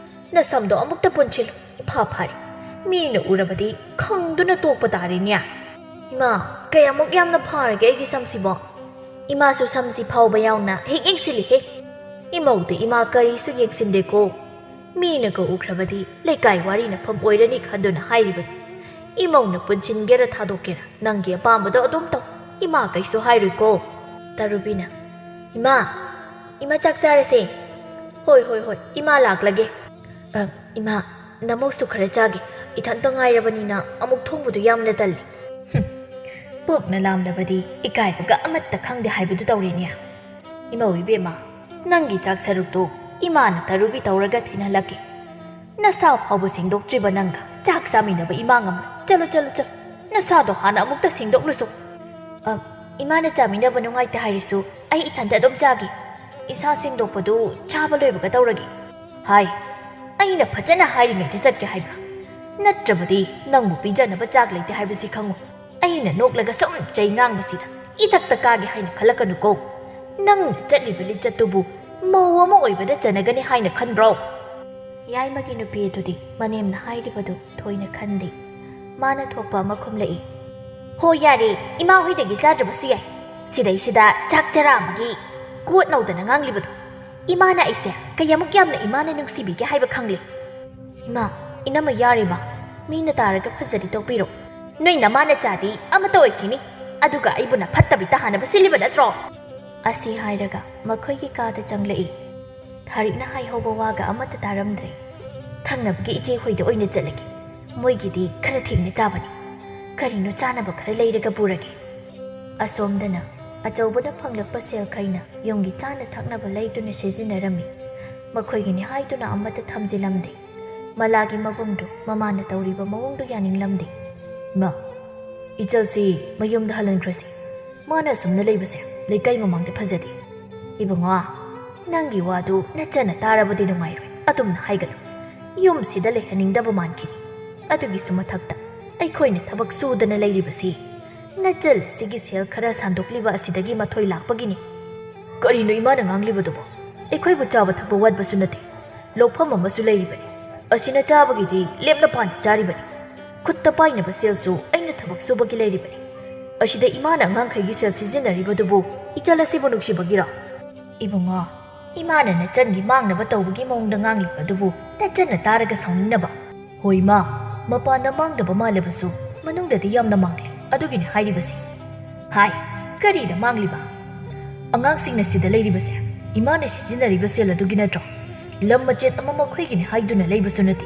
ꯅꯁꯝꯗꯣ ꯑꯃꯨꯛꯇ ꯄꯨꯟꯁꯤꯜꯂꯨ, ꯏꯐꯥ ꯐꯥꯔꯦ꯫ ꯃꯤꯅ ꯎꯔꯕꯗꯤ ꯈꯪꯗꯨꯅ ꯇꯣꯛꯄ ꯇꯥꯔꯦꯅꯦ꯫" "ꯏꯃꯥ, ꯀꯌꯥꯃꯨꯛ ꯌꯥꯝꯅ ꯐꯥꯔꯒꯦ ꯑꯩꯒꯤ ꯁꯝꯁꯤꯕꯣ? ꯏꯃꯥꯁꯨ ꯁꯝꯁꯤ ꯐꯥꯎꯕ ꯌꯥꯎꯅ ꯍꯦꯛ ꯌꯦꯡꯁꯤꯜꯂꯤꯍꯦ꯫ ꯏꯃꯧꯗꯤ ꯏꯃꯥ ꯀꯔꯤꯁꯨ ꯌꯦꯡꯁꯤꯟꯗꯦꯀꯣ꯫ ꯃꯤꯅꯒ ꯎꯈ꯭ꯔꯕꯗꯤ ꯂꯩꯀꯥꯏ ꯋꯥꯔꯤꯅꯐꯝ ꯑꯣꯏꯔꯅꯤ ꯈꯟꯗꯨꯅ ꯍꯥꯏꯔꯤꯕꯅꯤ꯫ ꯏꯃꯧꯅ ꯄꯨꯟꯁꯤꯟꯒꯦꯔꯥ ꯊꯥꯗꯣꯛꯀꯦꯔꯥ, ꯅꯪꯒꯤ ꯑꯄꯥꯝꯕꯗꯣ ꯑꯗꯨꯝ ꯇꯧ꯫ ꯏꯃꯥ ꯀꯩꯁꯨ ꯍꯥꯏꯔꯣꯏꯀꯣ꯫" ꯇꯔꯨꯕꯤꯅ, "ꯏꯃꯥ, ꯏꯃꯥ ꯆꯥꯛ ꯆꯥꯔꯁꯦ꯫" "ꯍꯣꯏ, ꯍꯣꯏ, ꯍꯣꯏ, ꯏꯃꯥ ꯂꯥꯛꯂꯒꯦ꯫" "ꯑ, ꯏꯃꯥ, ꯅꯃꯧꯁꯨ ꯈꯔ ꯆꯥꯒꯦ꯫ ꯏꯊꯟꯇ ꯉꯥꯏꯔꯕꯅꯤꯅ ꯑꯃꯨꯛ ꯊꯣꯡꯕꯗꯨ ꯌꯥꯝꯅ ꯇꯜꯂꯤ꯫" "ꯍꯨꯝ, ꯄꯨꯛꯅ ꯂꯥꯝꯂꯕꯗꯤ ꯏꯀꯥꯏꯕꯒ ꯑꯃꯠꯇ ꯈꯪꯗꯦ ꯍꯥꯏꯕꯗꯨ ꯇꯧꯔꯦꯅꯦ꯫ ꯏꯃꯧ ꯏꯕꯦꯝꯃ, ꯅꯪꯒꯤ ꯆꯥꯛ ꯁꯔꯨꯛꯇꯨ ꯏꯃꯥꯅ ꯇꯔꯨꯕꯤ ꯇꯧꯔꯒ ꯊꯤꯟꯍꯜꯂꯛꯀꯦ꯫ ꯅꯁꯥ ꯐꯥꯎꯕ ꯁꯦꯡꯗꯣꯛꯇ꯭ꯔꯤꯕ ꯅꯪꯒ ꯆꯥꯛ ꯆꯥꯃꯤꯟꯅꯕ ꯏꯃꯥ ꯉꯝꯂꯣꯏ꯫ ꯆꯠꯂꯣ, ꯆꯠꯂꯣ, ꯆꯠꯂꯣ꯫ ꯅꯁꯥꯗꯣ ꯍꯥꯟꯅ ꯑꯃꯨꯛꯇ ꯁꯦꯡꯗꯣꯛꯂꯨꯆꯣ꯫ ꯑ, ꯏꯃꯥꯅ ꯆꯥꯃꯤꯟꯅꯕ ꯅꯨꯡꯉꯥꯏꯇꯦ ꯍꯥꯏꯔꯁꯨ ꯑꯩ ꯏꯊꯟꯇ ꯑꯗꯨꯝ ꯆꯥꯒꯦ꯫ ꯏꯁꯥ ꯁꯦꯡꯗꯣꯛꯄꯗꯨ ꯆꯥꯕ ꯂꯣꯏꯕꯒ ꯇꯧꯔꯒꯦ꯫ ꯍꯥꯏ, ꯑꯩꯅ ꯐꯖꯅ ꯍꯥꯏꯔꯤꯉꯩꯗ ꯆꯠꯀꯦ ꯍꯥꯏꯕ꯭ꯔꯥ? ꯅꯠꯇ꯭ꯔꯕꯗꯤ ꯅꯪꯕꯨ ꯄꯤꯖꯅꯕ ꯆꯥꯛ ꯂꯩꯇꯦ ꯍꯥꯏꯕꯁꯤ ꯈꯪꯉꯨ꯫ ꯑꯩꯅ ꯅꯣꯛꯂꯒ ꯁꯨꯝ ꯆꯩ ꯉꯥꯡꯕꯁꯤꯗ ꯏꯊꯛꯇ ꯀꯥꯒꯦ ꯍꯥꯏꯅ ꯈꯜꯂꯛꯀꯅꯨꯀꯣ꯫ ꯅꯪꯅ ꯆꯠꯂꯤꯕ ꯂꯤꯆꯠꯇꯨꯕꯨ ꯃꯧ ꯑꯃ ꯑꯣꯏꯕꯗ ꯆꯟꯅꯒꯅꯤ ꯍꯥꯏꯅ ꯈꯟꯕ꯭ꯔꯣ? ꯌꯥꯏꯃꯒꯤ ꯅꯨꯄꯤ ꯑꯗꯨꯗꯤ ꯃꯅꯦꯝꯅ ꯍꯥꯏꯔꯤꯕꯗꯨ ꯊꯣꯏꯅ ꯈꯟꯗꯦ꯫ ꯃꯥꯅ ꯊꯣꯛꯄ ꯑꯃ ꯈꯨꯝꯂꯛꯏ꯫ "ꯍꯣ ꯌꯥꯔꯦ, ꯏꯃꯥ ꯍꯣꯏꯗꯒꯤ ꯆꯥꯗ꯭ꯔꯕꯁꯨ ꯌꯥꯏ꯫ ꯁꯤꯗꯩꯁꯤꯗ ꯆꯥꯛ ꯆꯔꯥ ꯑꯃꯒꯤ ꯀꯣꯠ ꯅꯧꯗꯅ ꯉꯥꯡꯂꯤꯕꯗꯣ꯫ ꯏꯃꯥꯅ ꯑꯩꯁꯦ ꯀꯌꯥꯃꯨꯛ ꯌꯥꯝꯅ ꯏꯃꯥꯅ ꯅꯨꯡꯁꯤꯕꯤꯒꯦ ꯍꯥꯏꯕ ꯈꯪꯂꯦ꯫ ꯏꯃꯥ, ꯏꯅꯝꯃ ꯌꯥꯔꯦꯕ꯫ ꯃꯤꯅ ꯇꯥꯔꯒ ꯐꯖꯗꯤ ꯇꯧꯕꯤꯔꯣ꯫ ꯅꯣꯏ ꯅꯃꯥꯅ ꯆꯥꯗꯤ ꯑꯃꯠꯇ ꯑꯣꯏꯈꯤꯅꯤ꯫ ꯑꯗꯨꯒ ꯑꯩꯕꯨꯅ ꯐꯠꯇꯕꯤ ꯇꯥꯍꯟꯅꯕ ꯁꯤꯜꯂꯤꯕ ꯅꯠꯇ꯭ꯔꯣ?" ꯑꯁꯤ ꯍꯥꯏꯔꯒ ꯃꯈꯣꯏꯒꯤ ꯀꯥꯗ ꯆꯪꯂꯛꯏ꯫ ꯊꯥꯔꯤꯛꯅ ꯍꯥꯏꯍꯧꯕ ꯋꯥꯒ ꯑꯃꯠꯇ ꯇꯥꯔꯝꯗ꯭ꯔꯦ꯫ "ꯊꯪꯅꯕꯒꯤ ꯏꯆꯦ ꯍꯣꯏꯗ ꯑꯣꯏꯅ ꯆꯠꯂꯒꯦ꯫ ꯃꯣꯏꯒꯤꯗꯤ ꯈꯔ ꯊꯦꯡꯅ ꯆꯥꯕꯅꯤ꯫ ꯀꯔꯤꯅꯣ ꯆꯥꯅꯕ ꯈꯔ ꯂꯩꯔꯒ ꯄꯨꯔꯒꯦ꯫" ꯑꯁꯣꯝꯗꯅ ꯑꯆꯧꯕꯅ ꯐꯪꯂꯛꯄ ꯁꯦꯜꯈꯩꯅ ꯌꯨꯝꯒꯤ ꯆꯥꯅ ꯊꯛꯅꯕ ꯂꯩꯗꯨꯅ ꯁꯤꯖꯤꯟꯅꯔꯝꯃꯤ꯫ ꯃꯈꯣꯏꯒꯤꯅꯤ ꯍꯥꯏꯗꯨꯅ ꯑꯃꯠꯇ ꯊꯝꯖꯤꯜꯂꯝꯗꯦ꯫ ꯃꯂꯥꯒꯤ ꯃꯕꯨꯡꯗꯨ ꯃꯃꯥꯅ ꯇꯧꯔꯤꯕ ꯃꯑꯣꯡꯗꯨ ꯌꯥꯅꯤꯡꯂꯝꯗꯦ꯫ "ꯃꯥ, ꯏꯆꯜꯁꯤ ꯃꯌꯨꯝꯗ ꯍꯜꯍꯟꯈ꯭ꯔꯁꯤ꯫ ꯃꯥꯅ ꯑꯁꯨꯝꯅ ꯂꯩꯕꯁꯦ ꯂꯩꯀꯥꯏ ꯃꯃꯥꯡꯗ ꯐꯖꯗꯦ꯫" "ꯏꯕꯨꯡꯉꯣ, ꯅꯪꯒꯤ ꯋꯥꯗꯨ ꯅꯆꯟꯅ ꯇꯥꯔꯕꯗꯤ ꯅꯨꯡꯉꯥꯏꯔꯣꯏ꯫ ꯑꯗꯨꯝꯅ ꯍꯥꯏꯒꯅꯨ꯫ ꯌꯨꯝꯁꯤꯗ ꯂꯩꯍꯟꯅꯤꯡꯗꯕ ꯃꯥꯟꯈꯤꯅꯤ꯫ ꯑꯗꯨꯒꯤꯁꯨ ꯃꯊꯛꯇ ꯑꯩꯈꯣꯏꯅ ꯊꯕꯛ ꯁꯨꯗꯅ ꯂꯩꯔꯤꯕꯁꯤ ꯅꯆꯜ ꯑꯁꯤꯒꯤ ꯁꯦꯜ ꯈꯔ ꯁꯥꯟꯗꯣꯛꯂꯤꯕ ꯑꯁꯤꯗꯒꯤ ꯃꯊꯣꯏ ꯂꯥꯛꯄꯒꯤꯅꯤ꯫" "ꯀꯔꯤꯅꯣ ꯏꯃꯥꯅ ꯉꯥꯡꯂꯤꯕꯗꯨꯕꯣ? ꯑꯩꯈꯣꯏꯕꯨ ꯆꯥꯕ ꯊꯛꯄ ꯋꯥꯠꯄꯁꯨ ꯅꯠꯇꯦ꯫ ꯂꯧꯐꯝ ꯑꯃꯁꯨ ꯂꯩꯔꯤꯕꯅꯤ꯫ ꯑꯁꯤꯅ ꯆꯥꯕꯒꯤꯗꯤ ꯂꯦꯞꯅ ꯄꯥꯅ ꯆꯥꯔꯤꯕꯅꯤ꯫ ꯈꯨꯠꯇ ꯄꯥꯏꯅꯕ ꯁꯦꯜꯁꯨ ꯑꯩꯅ ꯊꯕꯛ ꯁꯨꯕꯒꯤ ꯂꯩꯔꯤꯕꯅꯤ꯫ ꯑꯁꯤꯗ ꯏꯃꯥꯅ ꯑꯉꯥꯡꯈꯩꯒꯤ ꯁꯦꯜ ꯁꯤꯖꯤꯟꯅꯔꯤꯕꯗꯨꯕꯨ ꯏꯆꯜ ꯑꯁꯤꯕꯨ ꯅꯨꯡꯁꯤꯕꯒꯤꯔꯣ?" "ꯏꯕꯨꯡꯉꯣ, ꯏꯃꯥꯅ ꯅꯆꯟꯒꯤ ꯃꯥꯡꯅꯕ ꯇꯧꯕꯒꯤ ꯃꯑꯣꯡꯗ ꯉꯥꯡꯂꯤꯕ ꯑꯗꯨꯕꯨ ꯅꯆꯟꯅ ꯇꯥꯔꯒ ꯁꯥꯎꯅꯤꯡꯅꯕ?" "ꯍꯣꯏ ꯏꯃꯥ, ꯃꯄꯥꯟꯗ ꯃꯥꯡꯗꯕ ꯃꯥꯜꯂꯕꯁꯨ ꯃꯅꯨꯡꯗꯗꯤ ꯌꯥꯝꯅ ꯃꯥꯡꯂꯤ꯫ ꯑꯗꯨꯒꯤꯅꯤ ꯍꯥꯏꯔꯤꯕꯁꯤ꯫" "ꯍꯥꯏ, ꯀꯔꯤꯗ ꯃꯥꯡꯂꯤꯕ? ꯑꯉꯥꯡꯁꯤꯡꯅ ꯁꯤꯗ ꯂꯩꯔꯤꯕꯁꯦ ꯏꯃꯥꯅ ꯁꯤꯖꯤꯟꯅꯔꯤꯕ ꯁꯦꯜ ꯑꯗꯨꯒꯤ ꯅꯠꯇ꯭ꯔꯣ? ꯂꯝ ꯃꯆꯦꯠ ꯑꯃ ꯃꯈꯣꯏꯒꯤꯅꯤ ꯍꯥꯏꯗꯨꯅ ꯂꯩꯕꯁꯨ ꯅꯠꯇꯦ꯫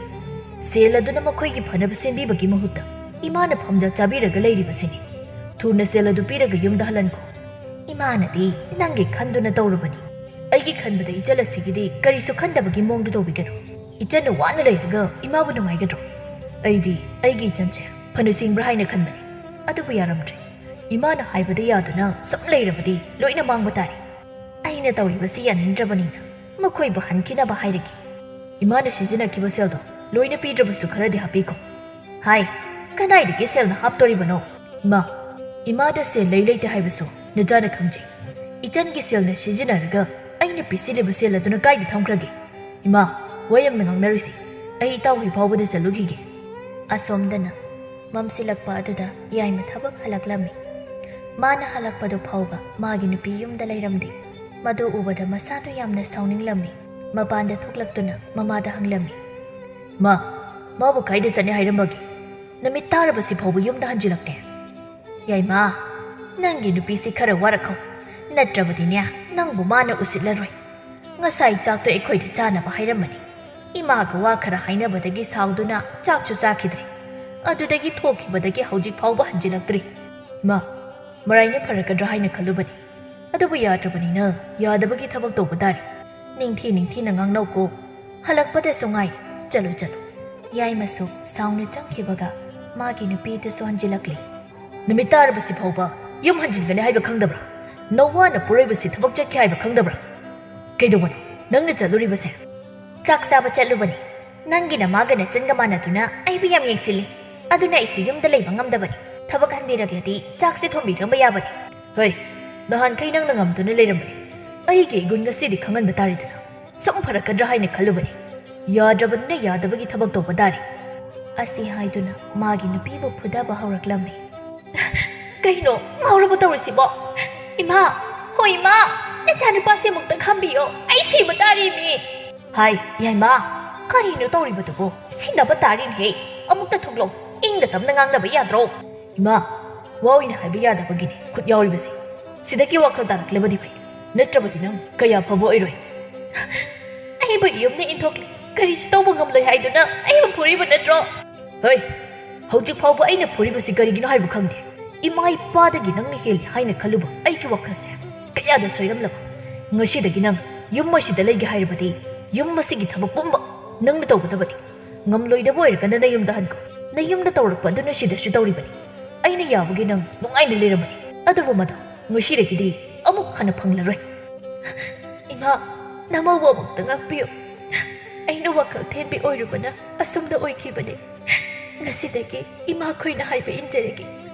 ꯁꯦꯜ ꯑꯗꯨꯅ ꯃꯈꯣꯏꯒꯤ ꯐꯅꯕ ꯁꯦꯝꯕꯤꯕꯒꯤ ꯃꯍꯨꯠꯇ ꯏꯃꯥꯅ ꯐꯝꯖ ꯆꯥꯕꯤꯔꯒ ꯂꯩꯔꯤꯕꯁꯤꯅꯤ꯫ ꯊꯨꯅ ꯁꯦꯜ ꯑꯗꯨ ꯄꯤꯔꯒ ꯌꯨꯝꯗ ꯍꯜꯍꯟꯈꯣ꯫" "ꯏꯃꯥꯅꯗꯤ ꯅꯪꯒꯤ ꯈꯟꯗꯨꯅ ꯇꯧꯔꯕꯅꯤ꯫ ꯑꯩꯒꯤ ꯈꯟꯕꯗ ꯏꯆꯜ ꯑꯁꯤꯒꯤꯗꯤ ꯀꯔꯤꯁꯨ ꯈꯟꯗꯕꯒꯤ ꯃꯑꯣꯡꯗ ꯇꯧꯕꯤꯒꯅꯨ꯫ ꯏꯆꯟꯅ ꯋꯥꯅ ꯂꯩꯔꯒ ꯏꯃꯥꯕꯨ ꯅꯨꯡꯉꯥꯏꯒꯗ꯭ꯔꯣ? ꯑꯩꯗꯤ ꯑꯩꯒꯤ ꯏꯆꯟꯁꯦ ꯐꯅ ꯁꯤꯡꯕ꯭ꯔꯥ ꯍꯥꯏꯅ ꯈꯟꯕꯅꯤ, ꯑꯗꯨꯕꯨ ꯌꯥꯔꯝꯗ꯭ꯔꯦ꯫ ꯏꯃꯥꯅ ꯍꯥꯏꯕꯗ ꯌꯥꯗꯨꯅ ꯁꯨꯝ ꯂꯩꯔꯕꯗꯤ ꯂꯣꯏꯅ ꯃꯥꯡꯕ ꯇꯥꯔꯦ꯫ ꯑꯩꯅ ꯇꯧꯔꯤꯕꯁꯤ ꯌꯥꯅꯤꯡꯗ꯭ꯔꯕꯅꯤꯅ ꯃꯈꯣꯏꯕꯨ ꯍꯟꯈꯤꯅꯕ ꯍꯥꯏꯔꯒꯦ꯫ ꯏꯃꯥꯅ ꯁꯤꯖꯤꯟꯅꯈꯤꯕ ꯁꯦꯜꯗꯣ ꯂꯣꯏꯅ ꯄꯤꯗ꯭ꯔꯕꯁꯨ ꯈꯔꯗꯤ ꯍꯥꯞꯄꯤꯈꯣ꯫ ꯍꯥꯏ, ꯀꯗꯥꯏꯗꯒꯤ ꯁꯦꯜꯅ ꯍꯥꯞꯇꯣꯔꯤꯕꯅꯣ? ꯏꯃꯥ, ꯏꯃꯥꯗ ꯁꯦꯜ ꯂꯩ ꯂꯩꯇꯦ ꯍꯥꯏꯕꯁꯨ ꯅꯆꯥꯅ ꯈꯪꯖꯩ꯫ ꯏꯆꯟꯒꯤ ꯁꯦꯜꯅ ꯁꯤꯖꯤꯟꯅꯔꯒ ꯑꯩꯅ ꯄꯤꯁꯤꯜꯂꯤꯕ ꯁꯦꯜ ꯑꯗꯨꯅ ꯀꯥꯏꯗ ꯊꯝꯈ꯭ꯔꯒꯦ? ꯏꯃꯥ, ꯋꯥ ꯌꯥꯝꯅ ꯉꯥꯡꯅꯔꯣꯏꯁꯤ꯫ ꯑꯩ ꯏꯇꯥꯎꯍꯣꯏ ꯐꯥꯎꯕꯗ ꯆꯠꯂꯨꯈꯤꯒꯦ꯫ ꯑꯁꯣꯝꯗꯅ ꯃꯝꯁꯤꯜꯂꯛꯄ ꯑꯗꯨꯗ ꯌꯥꯏꯃ ꯊꯕꯛ ꯍꯜꯂꯛꯂꯝꯃꯤ꯫ ꯃꯥꯅ ꯍꯜꯂꯛꯄꯗꯨ ꯐꯥꯎꯕ ꯃꯥꯒꯤ ꯅꯨꯄꯤ ꯌꯨꯝꯗ ꯂꯩꯔꯝꯗꯦ꯫ ꯃꯗꯨ ꯎꯕꯗ ꯃꯁꯥꯗꯨ ꯌꯥꯝꯅ ꯁꯥꯎꯅꯤꯡꯂꯝꯃꯤ꯫ ꯃꯄꯥꯟꯗ ꯊꯣꯛꯂꯛꯇꯨꯅ ꯃꯃꯥꯗ ꯍꯪꯂꯝꯃꯤ, "ꯃꯥ, ꯃꯥꯕꯨ ꯀꯥꯏꯗ ꯆꯠꯅꯤ ꯍꯥꯏꯔꯝꯕꯒꯦ? ꯅꯨꯃꯤꯠ ꯇꯥꯔꯕꯁꯤ ꯐꯥꯎꯕ ꯌꯨꯝꯗ ꯍꯟꯖꯤꯜꯂꯛꯇꯦ?" "ꯌꯥꯏꯃ, ꯅꯪꯒꯤ ꯅꯨꯄꯤꯁꯤ ꯈꯔ ꯋꯥꯔꯛꯈꯣ, ꯅꯠꯇ꯭ꯔꯕꯗꯤꯅꯦ ꯅꯪꯕꯨ ꯃꯥꯅ ꯎꯁꯤꯠꯂꯔꯣꯏ꯫ ꯉꯁꯥꯏ ꯆꯥꯛꯇꯣ ꯑꯩꯈꯣꯏꯗ ꯆꯥꯅꯕ ꯍꯥꯏꯔꯝꯕꯅꯤ꯫ ꯏꯃꯥꯒ ꯋꯥ ꯈꯔ ꯍꯥꯏꯅꯕꯗꯒꯤ ꯁꯥꯎꯗꯨꯅ ꯆꯥꯛꯁꯨ ꯆꯥꯈꯤꯗ꯭ꯔꯦ꯫ ꯑꯗꯨꯗꯒꯤ ꯊꯣꯛꯈꯤꯕꯗꯒꯤ ꯍꯧꯖꯤꯛ ꯐꯥꯎꯕ ꯍꯟꯖꯤꯜꯂꯛꯇ꯭ꯔꯤ꯫ ꯏꯃꯥ, ꯃꯔꯥꯏꯅ ꯐꯔꯛꯀꯗ꯭ꯔꯥ ꯍꯥꯏꯅ ꯈꯜꯂꯨꯕꯅꯤ, ꯑꯗꯨꯕꯨ ꯌꯥꯗ꯭ꯔꯕꯅꯤꯅ ꯌꯥꯗꯕꯒꯤ ꯊꯕꯛ ꯇꯧꯕ ꯇꯥꯔꯦ꯫ ꯅꯤꯡꯊꯤ ꯅꯤꯡꯊꯤꯅ ꯉꯥꯡꯅꯧꯀꯣ꯫ ꯍꯜꯂꯛꯄꯗꯁꯨ ꯉꯥꯏ꯫ ꯆꯠꯂꯨ, ꯆꯠꯂꯨ꯫" ꯌꯥꯏꯃꯁꯨ ꯁꯥꯎꯅ ꯆꯪꯈꯤꯕꯒ ꯃꯥꯒꯤ ꯅꯨꯄꯤꯗꯨꯁꯨ ꯍꯟꯖꯤꯜꯂꯛꯂꯤ꯫ "ꯅꯨꯃꯤꯠ ꯇꯥꯔꯕꯁꯤ ꯐꯥꯎꯕ ꯌꯨꯝ ꯍꯟꯖꯤꯟꯒꯅꯤ ꯍꯥꯏꯕ ꯈꯪꯗꯕ꯭ꯔꯥ? ꯅꯋꯥꯅ ꯄꯣꯔꯣꯏꯕꯁꯤ ꯊꯕꯛ ꯆꯠꯈꯤ ꯍꯥꯏꯕ ꯈꯪꯗꯕ꯭ꯔꯥ? ꯀꯩꯗꯧꯕꯅꯣ ꯅꯪꯅ ꯆꯠꯂꯨꯔꯤꯕꯁꯦ?" "ꯆꯥꯛ ꯆꯥꯕ ꯆꯠꯂꯨꯕꯅꯤ꯫ ꯅꯪꯒꯤ ꯅꯃꯥꯒ ꯅꯆꯟꯒ ꯃꯥꯟꯅꯗꯨꯅ ꯑꯩꯕꯨ ꯌꯥꯝ ꯌꯦꯡꯁꯤꯜꯂꯤ꯫ ꯑꯗꯨꯅ ꯑꯩꯁꯨ ꯌꯨꯝꯗ ꯂꯩꯕ ꯉꯝꯗꯕꯅꯤ꯫ ꯊꯕꯛ ꯍꯟꯕꯤꯔꯛꯂꯗꯤ ꯆꯥꯛꯁꯦ ꯊꯣꯡꯕꯤꯔꯝꯕ ꯌꯥꯕꯅꯤ꯫" "ꯍꯣꯏ, ꯅꯍꯥꯟꯈꯩ ꯅꯪꯅ ꯉꯝꯗꯨꯅ ꯂꯩꯔꯝꯕꯅꯤ꯫ ꯑꯩꯒꯤ ꯏꯒꯨꯟ ꯉꯁꯤꯗꯤ ꯈꯪꯍꯟꯕ ꯇꯥꯔꯦꯗꯅ꯫ ꯁꯨꯝ ꯐꯔꯛꯀꯗ꯭ꯔꯥ ꯍꯥꯏꯅ ꯈꯜꯂꯨꯕꯅꯤ꯫ ꯌꯥꯗ꯭ꯔꯕꯅꯤꯅ ꯌꯥꯗꯕꯒꯤ ꯊꯕꯛ ꯇꯧꯕ ꯇꯥꯔꯦ꯫" ꯑꯁꯤ ꯍꯥꯏꯗꯨꯅ ꯃꯥꯒꯤ ꯅꯨꯄꯤꯕꯨ ꯐꯨꯗꯕ ꯍꯧꯔꯛꯂꯝꯃꯤ꯫ "ꯀꯩꯅꯣ ꯉꯥꯎꯔꯕ ꯇꯧꯔꯤꯁꯤꯕꯣ? ꯏꯃꯥ, ꯍꯣ ꯏꯃꯥ, ꯅꯆꯥꯅꯨꯄꯥꯁꯦ ꯑꯃꯨꯛꯇ ꯈꯥꯝꯕꯤꯌꯣ, ꯑꯩ ꯁꯤꯕ ꯇꯥꯔꯦꯃꯤ!" "ꯍꯥꯏ, ꯌꯥꯏꯃ, ꯀꯔꯤꯅꯣ ꯇꯧꯔꯤꯕꯗꯨꯕꯣ? ꯁꯤꯟꯅꯕ ꯇꯥꯔꯤꯅꯦꯍꯦ꯫ ꯑꯃꯨꯛꯇ ꯊꯣꯛꯂꯛꯑꯣ, ꯏꯪꯅ ꯇꯞꯅ ꯉꯥꯡꯅꯕ ꯌꯥꯗ꯭ꯔꯣ?" "ꯏꯃꯥ, ꯋꯥ ꯑꯣꯏꯅ ꯍꯥꯏꯕ ꯌꯥꯗꯕꯒꯤꯅꯦ ꯈꯨꯠ ꯌꯥꯎꯔꯤꯕꯁꯦ꯫ ꯁꯤꯗꯒꯤ ꯋꯥꯈꯜ ꯇꯥꯔꯛꯂꯕꯗꯤ ꯐꯩ, ꯅꯠꯇ꯭ꯔꯕꯗꯤ ꯅꯪ ꯀꯌꯥ ꯐꯕ ꯑꯣꯏꯔꯣꯏ꯫" "ꯑꯩꯕꯨ ꯌꯨꯝꯗ ꯏꯟꯊꯣꯛꯂꯦ, ꯀꯔꯤꯁꯨ ꯇꯧꯕ ꯉꯝꯂꯣꯏ ꯍꯥꯏꯗꯨꯅ ꯑꯩꯕꯨ ꯐꯨꯔꯤꯕ ꯅꯠꯇ꯭ꯔꯣ?" "ꯍꯣꯏ, ꯍꯧꯖꯤꯛ ꯐꯥꯎꯕ ꯑꯩꯅ ꯐꯨꯔꯤꯕꯁꯤ ꯀꯔꯤꯒꯤꯅꯣ ꯍꯥꯏꯕ ꯈꯪꯗꯦ꯫ ꯏꯃꯥ ꯏꯄꯥꯗꯒꯤ ꯅꯪꯅ ꯍꯦꯜꯂꯤ ꯍꯥꯏꯅ ꯈꯜꯂꯨꯕ ꯑꯩꯒꯤ ꯋꯥꯈꯜꯁꯦ ꯀꯌꯥꯗ ꯁꯣꯏꯔꯝꯂꯕ꯫ ꯉꯁꯤꯗꯒꯤ ꯅꯪ ꯌꯨꯝ ꯑꯁꯤꯗ ꯂꯩꯒꯦ ꯍꯥꯏꯔꯕꯗꯤ ꯌꯨꯝ ꯑꯁꯤꯒꯤ ꯊꯕꯛ ꯄꯨꯝꯕ ꯅꯪꯅ ꯇꯧꯒꯗꯕꯅꯤ꯫ ꯉꯝꯂꯣꯏꯗꯕ ꯑꯣꯏꯔꯒꯅ ꯅꯌꯨꯝꯗ ꯍꯟꯈꯣ꯫ ꯅꯌꯨꯝꯗ ꯇꯧꯔꯛꯄ ꯑꯗꯨꯅ ꯁꯤꯗꯁꯨ ꯇꯧꯔꯤꯕꯅꯤ꯫ ꯑꯩꯅ ꯌꯥꯕꯒꯤ ꯅꯪ ꯅꯨꯡꯉꯥꯏꯅ ꯂꯩꯔꯝꯕꯅꯤ꯫ ꯑꯗꯨꯕꯨ ꯃꯗꯨ ꯉꯁꯤꯗꯒꯤꯗꯤ ꯑꯃꯨꯛ ꯍꯟꯅ ꯐꯪꯂꯔꯣꯏ꯫ ꯏꯃꯥ, ꯅꯃꯧꯕꯨ ꯑꯃꯨꯛꯇ ꯉꯥꯛꯄꯤꯌꯨ꯫ ꯑꯩꯅ ꯋꯥꯈꯜ ꯊꯦꯟꯕꯤ ꯑꯣꯏꯔꯨꯕꯅ ꯑꯁꯨꯝꯅ ꯑꯣꯏꯈꯤꯕꯅꯤ꯫ ꯉꯁꯤꯗꯒꯤ ꯏꯃꯥꯈꯣꯏꯅ ꯍꯥꯏꯕ ꯏꯟꯖꯔꯒꯦ꯫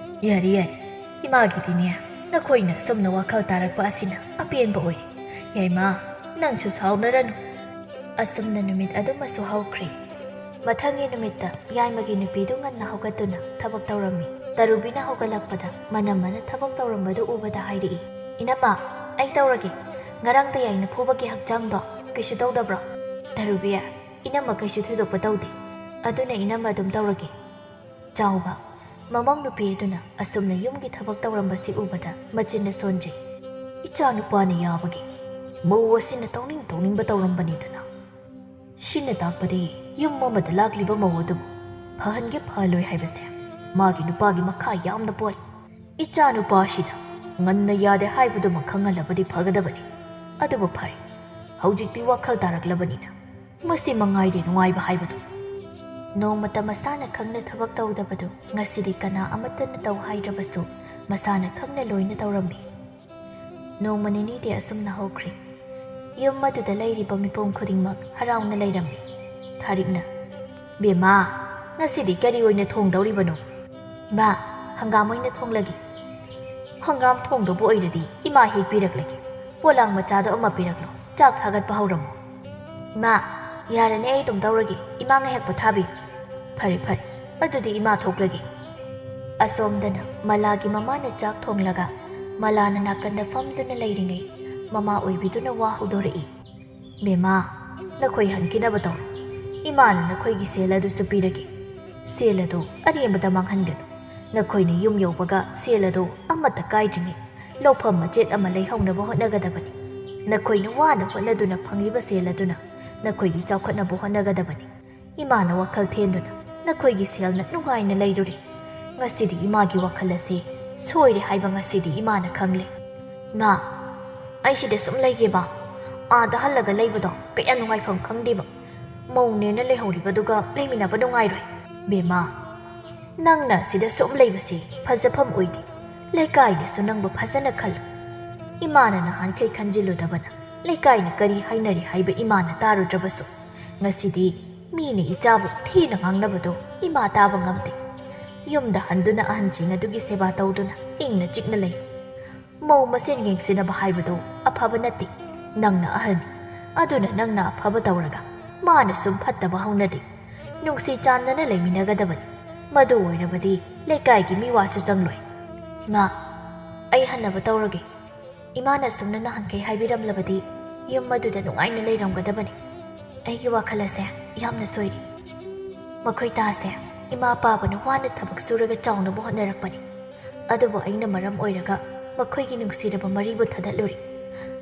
ꯌꯥꯔꯦ, ꯌꯥꯔꯦ꯫ ꯏꯃꯥꯒꯤꯗꯤꯅꯦ, ꯅꯈꯣꯏꯅ ꯑꯁꯨꯝꯅ ꯋꯥꯈꯜ ꯇꯥꯔꯛꯄ ꯑꯁꯤꯅ ꯑꯄꯦꯟꯕ ꯑꯣꯏꯔꯦ꯫ ꯌꯥꯏꯃ, ꯅꯪꯁꯨ ꯁꯥꯎꯅꯔꯅꯨ꯫ ꯑꯁꯨꯝꯅ ꯅꯨꯃꯤꯠ ꯑꯗꯨꯃꯁꯨ ꯍꯧꯈ꯭ꯔꯦ꯫ ꯃꯊꯪꯒꯤ ꯅꯨꯃꯤꯠꯇ ꯌꯥꯏꯃꯒꯤ ꯅꯨꯄꯤꯗꯨ ꯉꯟꯅ ꯍꯧꯒꯠꯇꯨꯅ ꯊꯕꯛ ꯇꯧꯔꯝꯃꯤ꯫ ꯇꯔꯨꯕꯤꯅ ꯍꯧꯒꯠꯂꯛꯄꯗ ꯃꯅꯝꯃꯅ ꯊꯕꯛ ꯇꯧꯔꯝꯕꯗꯨ ꯎꯕꯗ ꯍꯥꯏꯔꯛꯏ, "ꯏꯅꯝꯃ, ꯑꯩ ꯇꯧꯔꯒꯦ꯫ ꯉꯔꯥꯡ ꯇꯌꯥꯏꯅ ꯐꯨꯕꯒꯤ ꯍꯛꯆꯥꯡꯗꯣ ꯀꯩꯁꯨ ꯇꯧꯗꯕ꯭ꯔꯣ?" "ꯇꯔꯨꯕꯤ, ꯏꯅꯝꯃ ꯀꯩꯁꯨ ꯊꯣꯏꯗꯣꯛꯄ ꯇꯧꯗꯦ꯫ ꯑꯗꯨꯅ ꯏꯅꯝꯃ ꯑꯗꯨꯝ ꯇꯧꯔꯒꯦ꯫" ꯆꯥꯎꯕ, ꯃꯃꯧ ꯅꯨꯄꯤ ꯑꯗꯨꯅ ꯑꯁꯨꯝꯅ ꯌꯨꯝꯒꯤ ꯊꯕꯛ ꯇꯧꯔꯝꯕꯁꯤ ꯎꯕꯗ ꯃꯆꯤꯟꯅ ꯁꯣꯟꯖꯩ꯫ "ꯏꯆꯥ ꯅꯨꯄꯥꯅ ꯌꯥꯕꯒꯤ ꯃꯧ ꯑꯁꯤꯅ ꯇꯧꯅꯤꯡ ꯇꯧꯅꯤꯡꯕ ꯇꯧꯔꯝꯕꯅꯤꯗꯅ꯫ ꯁꯤꯅ ꯇꯥꯛꯄꯗꯤ ꯌꯨꯝ ꯑꯃꯗ ꯂꯥꯛꯂꯤꯕ ꯃꯧ ꯑꯗꯨꯕꯨ ꯐꯍꯟꯒꯦ ꯐꯍꯜꯂꯣꯏ ꯍꯥꯏꯕꯁꯦ ꯃꯥꯒꯤ ꯅꯨꯄꯥꯒꯤ ꯃꯈꯥ ꯌꯥꯝꯅ ꯄꯣꯜꯂꯤ꯫ ꯏꯆꯥ ꯅꯨꯄꯥꯁꯤꯅ ꯉꯟꯅ ꯌꯥꯗꯦ ꯍꯥꯏꯕꯗꯨꯃ ꯈꯪꯍꯜꯂꯕꯗꯤ ꯐꯒꯗꯕꯅꯤ꯫ ꯑꯗꯨꯕꯨ ꯐꯔꯦ, ꯍꯧꯖꯤꯛꯇꯤ ꯋꯥꯈꯜ ꯇꯥꯔꯛꯂꯕꯅꯤꯅ ꯃꯁꯤ ꯃꯉꯥꯏꯔꯦ ꯅꯨꯡꯉꯥꯏꯕ ꯍꯥꯏꯕꯗꯨ꯫" ꯅꯣꯡꯃꯇ ꯃꯁꯥꯅ ꯈꯪꯅ ꯊꯕꯛ ꯇꯧꯗꯕꯗꯨ ꯉꯁꯤꯗꯤ ꯀꯅꯥ ꯑꯃꯠꯇꯅ ꯇꯧ ꯍꯥꯏꯗ꯭ꯔꯕꯁꯨ ꯃꯁꯥꯅ ꯈꯪꯅ ꯂꯣꯏꯅ ꯇꯧꯔꯝꯃꯤ꯫ ꯅꯣꯡꯃ ꯅꯤꯅꯤꯗꯤ ꯑꯁꯨꯝꯅ ꯍꯧꯈ꯭ꯔꯦ꯫ ꯌꯨꯝ ꯑꯗꯨꯗ ꯂꯩꯔꯤꯕ ꯃꯤꯄꯨꯝ ꯈꯨꯗꯤꯡꯃꯛ ꯍꯔꯥꯎꯅ ꯂꯩꯔꯝꯃꯤ꯫ ꯊꯥꯔꯤꯛꯅ, "ꯕꯦꯝꯃ, ꯉꯁꯤꯗꯤ ꯀꯔꯤ ꯑꯣꯏꯅ ꯊꯣꯡꯗꯧꯔꯤꯕꯅꯣ?" "ꯏꯃꯥ, ꯍꯪꯒꯥꯝ ꯑꯣꯏꯅ ꯊꯣꯡꯂꯒꯦ꯫" "ꯍꯪꯒꯥꯝ ꯊꯣꯡꯗꯧꯕ ꯑꯣꯏꯔꯗꯤ ꯏꯃꯥ ꯍꯦꯛꯄꯤꯔꯛꯂꯒꯦ꯫ ꯄꯣꯂꯥꯡ ꯃꯆꯥꯗꯣ ꯑꯃ ꯄꯤꯔꯛꯂꯣ, ꯆꯥꯛ ꯊꯥꯒꯠꯄ ꯍꯧꯔꯝꯃꯣ꯫" "ꯏꯃꯥ, ꯌꯥꯔꯅꯤ, ꯑꯩ ꯑꯗꯨꯝ ꯇꯧꯔꯒꯦ, ꯏꯃꯥ ꯉꯥꯏꯍꯥꯛ ꯄꯣꯊꯥꯕꯤꯌꯨ꯫" "ꯐꯔꯦ, ꯐꯔꯦ, ꯑꯗꯨꯗꯤ ꯏꯃꯥ ꯊꯣꯛꯂꯒꯦ꯫" ꯑꯁꯣꯝꯗꯅ ꯃꯂꯥꯒꯤ ꯃꯃꯥꯅ ꯆꯥꯛ ꯊꯣꯡꯂꯒ ꯃꯂꯥꯅ ꯅꯥꯀꯟꯗ ꯐꯝꯗꯨꯅ ꯂꯩꯔꯤꯉꯩ, ꯃꯃꯥ ꯑꯣꯏꯕꯤꯗꯨꯅ ꯋꯥ ꯍꯧꯗꯣꯔꯛꯏ꯫ "ꯕꯦꯝꯃ, ꯅꯈꯣꯏ ꯍꯟꯈꯤꯅꯕ ꯇꯧꯔꯣ꯫ ꯏꯃꯥꯅ ꯅꯈꯣꯏꯒꯤ ꯁꯦꯜ ꯑꯗꯨꯁꯨ ꯄꯤꯔꯒꯦ꯫ ꯁꯦꯜ ꯑꯗꯨ ꯑꯔꯦꯝꯕꯗ ꯃꯥꯡꯍꯟꯒꯅꯨ꯫ ꯅꯈꯣꯏꯅ ꯌꯨꯝ ꯌꯧꯕꯒ ꯁꯦꯜ ꯑꯗꯨ ꯑꯃꯠꯇ ꯀꯥꯏꯗ꯭ꯔꯤꯉꯩ ꯂꯧꯐꯝ ꯃꯆꯦꯠ ꯑꯃ ꯂꯩꯍꯧꯅꯕ ꯍꯣꯠꯅꯒꯗꯕꯅꯤ꯫ ꯅꯈꯣꯏꯅ ꯋꯥꯅ ꯍꯣꯠꯅꯗꯨꯅ ꯐꯪꯂꯤꯕ ꯁꯦꯜ ꯑꯗꯨꯅ ꯅꯈꯣꯏꯒꯤ ꯆꯥꯎꯈꯠꯅꯕ ꯍꯣꯠꯅꯒꯗꯕꯅꯤ꯫ ꯏꯃꯥꯅ ꯋꯥꯈꯜ ꯊꯦꯟꯗꯨꯅ ꯅꯈꯣꯏꯒꯤ ꯁꯦꯜꯅ ꯅꯨꯡꯉꯥꯏꯅ ꯂꯩꯔꯨꯔꯦ꯫ ꯉꯁꯤꯗꯤ ꯏꯃꯥꯒꯤ ꯋꯥꯈꯜ ꯑꯁꯤ ꯁꯣꯏꯔꯦ ꯍꯥꯏꯕ ꯉꯁꯤꯗꯤ ꯏꯃꯥꯅ ꯈꯪꯂꯦ꯫ ꯏꯃꯥ, ꯑꯩ ꯁꯤꯗ ꯁꯨꯝ ꯂꯩꯒꯦꯕ꯫ ꯑꯥꯗ ꯍꯜꯂꯒ ꯂꯩꯕꯗꯣ ꯀꯌꯥ ꯅꯨꯡꯉꯥꯏꯐꯝ ꯈꯪꯗꯦꯕ꯫ ꯃꯧꯅꯦꯅ ꯂꯩꯍꯧꯔꯤꯕꯗꯨꯒ ꯂꯩꯃꯤꯟꯅꯕ ꯅꯨꯡꯉꯥꯏꯔꯣꯏ꯫ ꯕꯦꯝꯃ, ꯅꯪꯅ ꯁꯤꯗ ꯁꯨꯝ ꯂꯩꯕꯁꯤ ꯐꯖꯐꯝ ꯑꯣꯏꯗꯦ꯫ ꯂꯩꯀꯥꯏꯅꯁꯨ ꯅꯪꯕꯨ ꯐꯖꯅ ꯈꯜꯂꯨ꯫ ꯏꯃꯥꯅ ꯅꯍꯥꯟꯈꯩ ꯈꯟꯖꯤꯜꯂꯨꯗꯕꯅ ꯂꯩꯀꯥꯏꯅ ꯀꯔꯤ ꯍꯥꯏꯅꯔꯤ ꯍꯥꯏꯕ ꯏꯃꯥꯅ ꯇꯥꯔꯨꯗ꯭ꯔꯕꯁꯨ, ꯉꯁꯤꯗꯤ ꯃꯤꯅ ꯏꯆꯥꯕꯨ ꯊꯤꯅ ꯉꯥꯡꯅꯕꯗꯣ ꯏꯃꯥ ꯇꯥꯕ ꯉꯝꯗꯦ꯫ ꯌꯨꯝꯗ ꯍꯟꯗꯨꯅ ꯑꯍꯟꯁꯤꯡ ꯑꯗꯨꯒꯤ ꯁꯦꯕꯥ ꯇꯧꯗꯨꯅ ꯏꯪꯅ ꯆꯤꯛꯅ ꯂꯩ꯫ ꯃꯧ ꯃꯁꯦꯟ ꯌꯦꯡꯁꯤꯟꯅꯕ ꯍꯥꯏꯕꯗꯨ ꯑꯐꯕ ꯅꯠꯇꯦ꯫ ꯅꯪꯅ ꯑꯍꯜꯅꯤ, ꯑꯗꯨꯅ ꯅꯪꯅ ꯑꯐꯕ ꯇꯧꯔꯒ ꯃꯥꯅ ꯁꯨꯝ ꯐꯠꯇꯕ ꯍꯧꯅꯗꯦ꯫ ꯅꯨꯡꯁꯤ ꯆꯥꯟꯅꯅ ꯂꯩꯃꯤꯟꯅꯒꯗꯕꯅꯤ꯫ ꯃꯗꯨ ꯑꯣꯏꯔꯕꯗꯤ ꯂꯩꯀꯥꯏꯒꯤ ꯃꯤ ꯋꯥꯁꯨ ꯆꯪꯂꯣꯏ꯫ ꯏꯃꯥ, ꯑꯩ ꯍꯟꯅꯕ ꯇꯧꯔꯒꯦ꯫ ꯏꯃꯥꯅ ꯑꯁꯨꯝꯅ ꯅꯍꯥꯟꯈꯩ ꯍꯥꯏꯕꯤꯔꯝꯂꯕꯗꯤ ꯌꯨꯝ ꯑꯗꯨꯗ ꯅꯨꯡꯉꯥꯏꯅ ꯂꯩꯔꯝꯒꯗꯕꯅꯤ꯫ ꯑꯩꯒꯤ ꯋꯥꯈꯜ ꯑꯁꯦ ꯌꯥꯝꯅ ꯁꯣꯏꯔꯤ꯫ ꯃꯈꯣꯏ ꯇꯥꯁꯦ ꯏꯃꯥ ꯄꯥꯕꯅ ꯋꯥꯅ ꯊꯕꯛ ꯁꯨꯔꯒ ꯆꯥꯎꯅꯕ ꯍꯣꯠꯅꯔꯛꯄꯅꯤ꯫ ꯑꯗꯨꯕꯨ ꯑꯩꯅ ꯃꯔꯝ ꯑꯣꯏꯔꯒ ꯃꯈꯣꯏꯒꯤ ꯅꯨꯡꯁꯤꯔꯕ ꯃꯔꯤꯕꯨ ꯊꯗꯠꯂꯨꯔꯤ꯫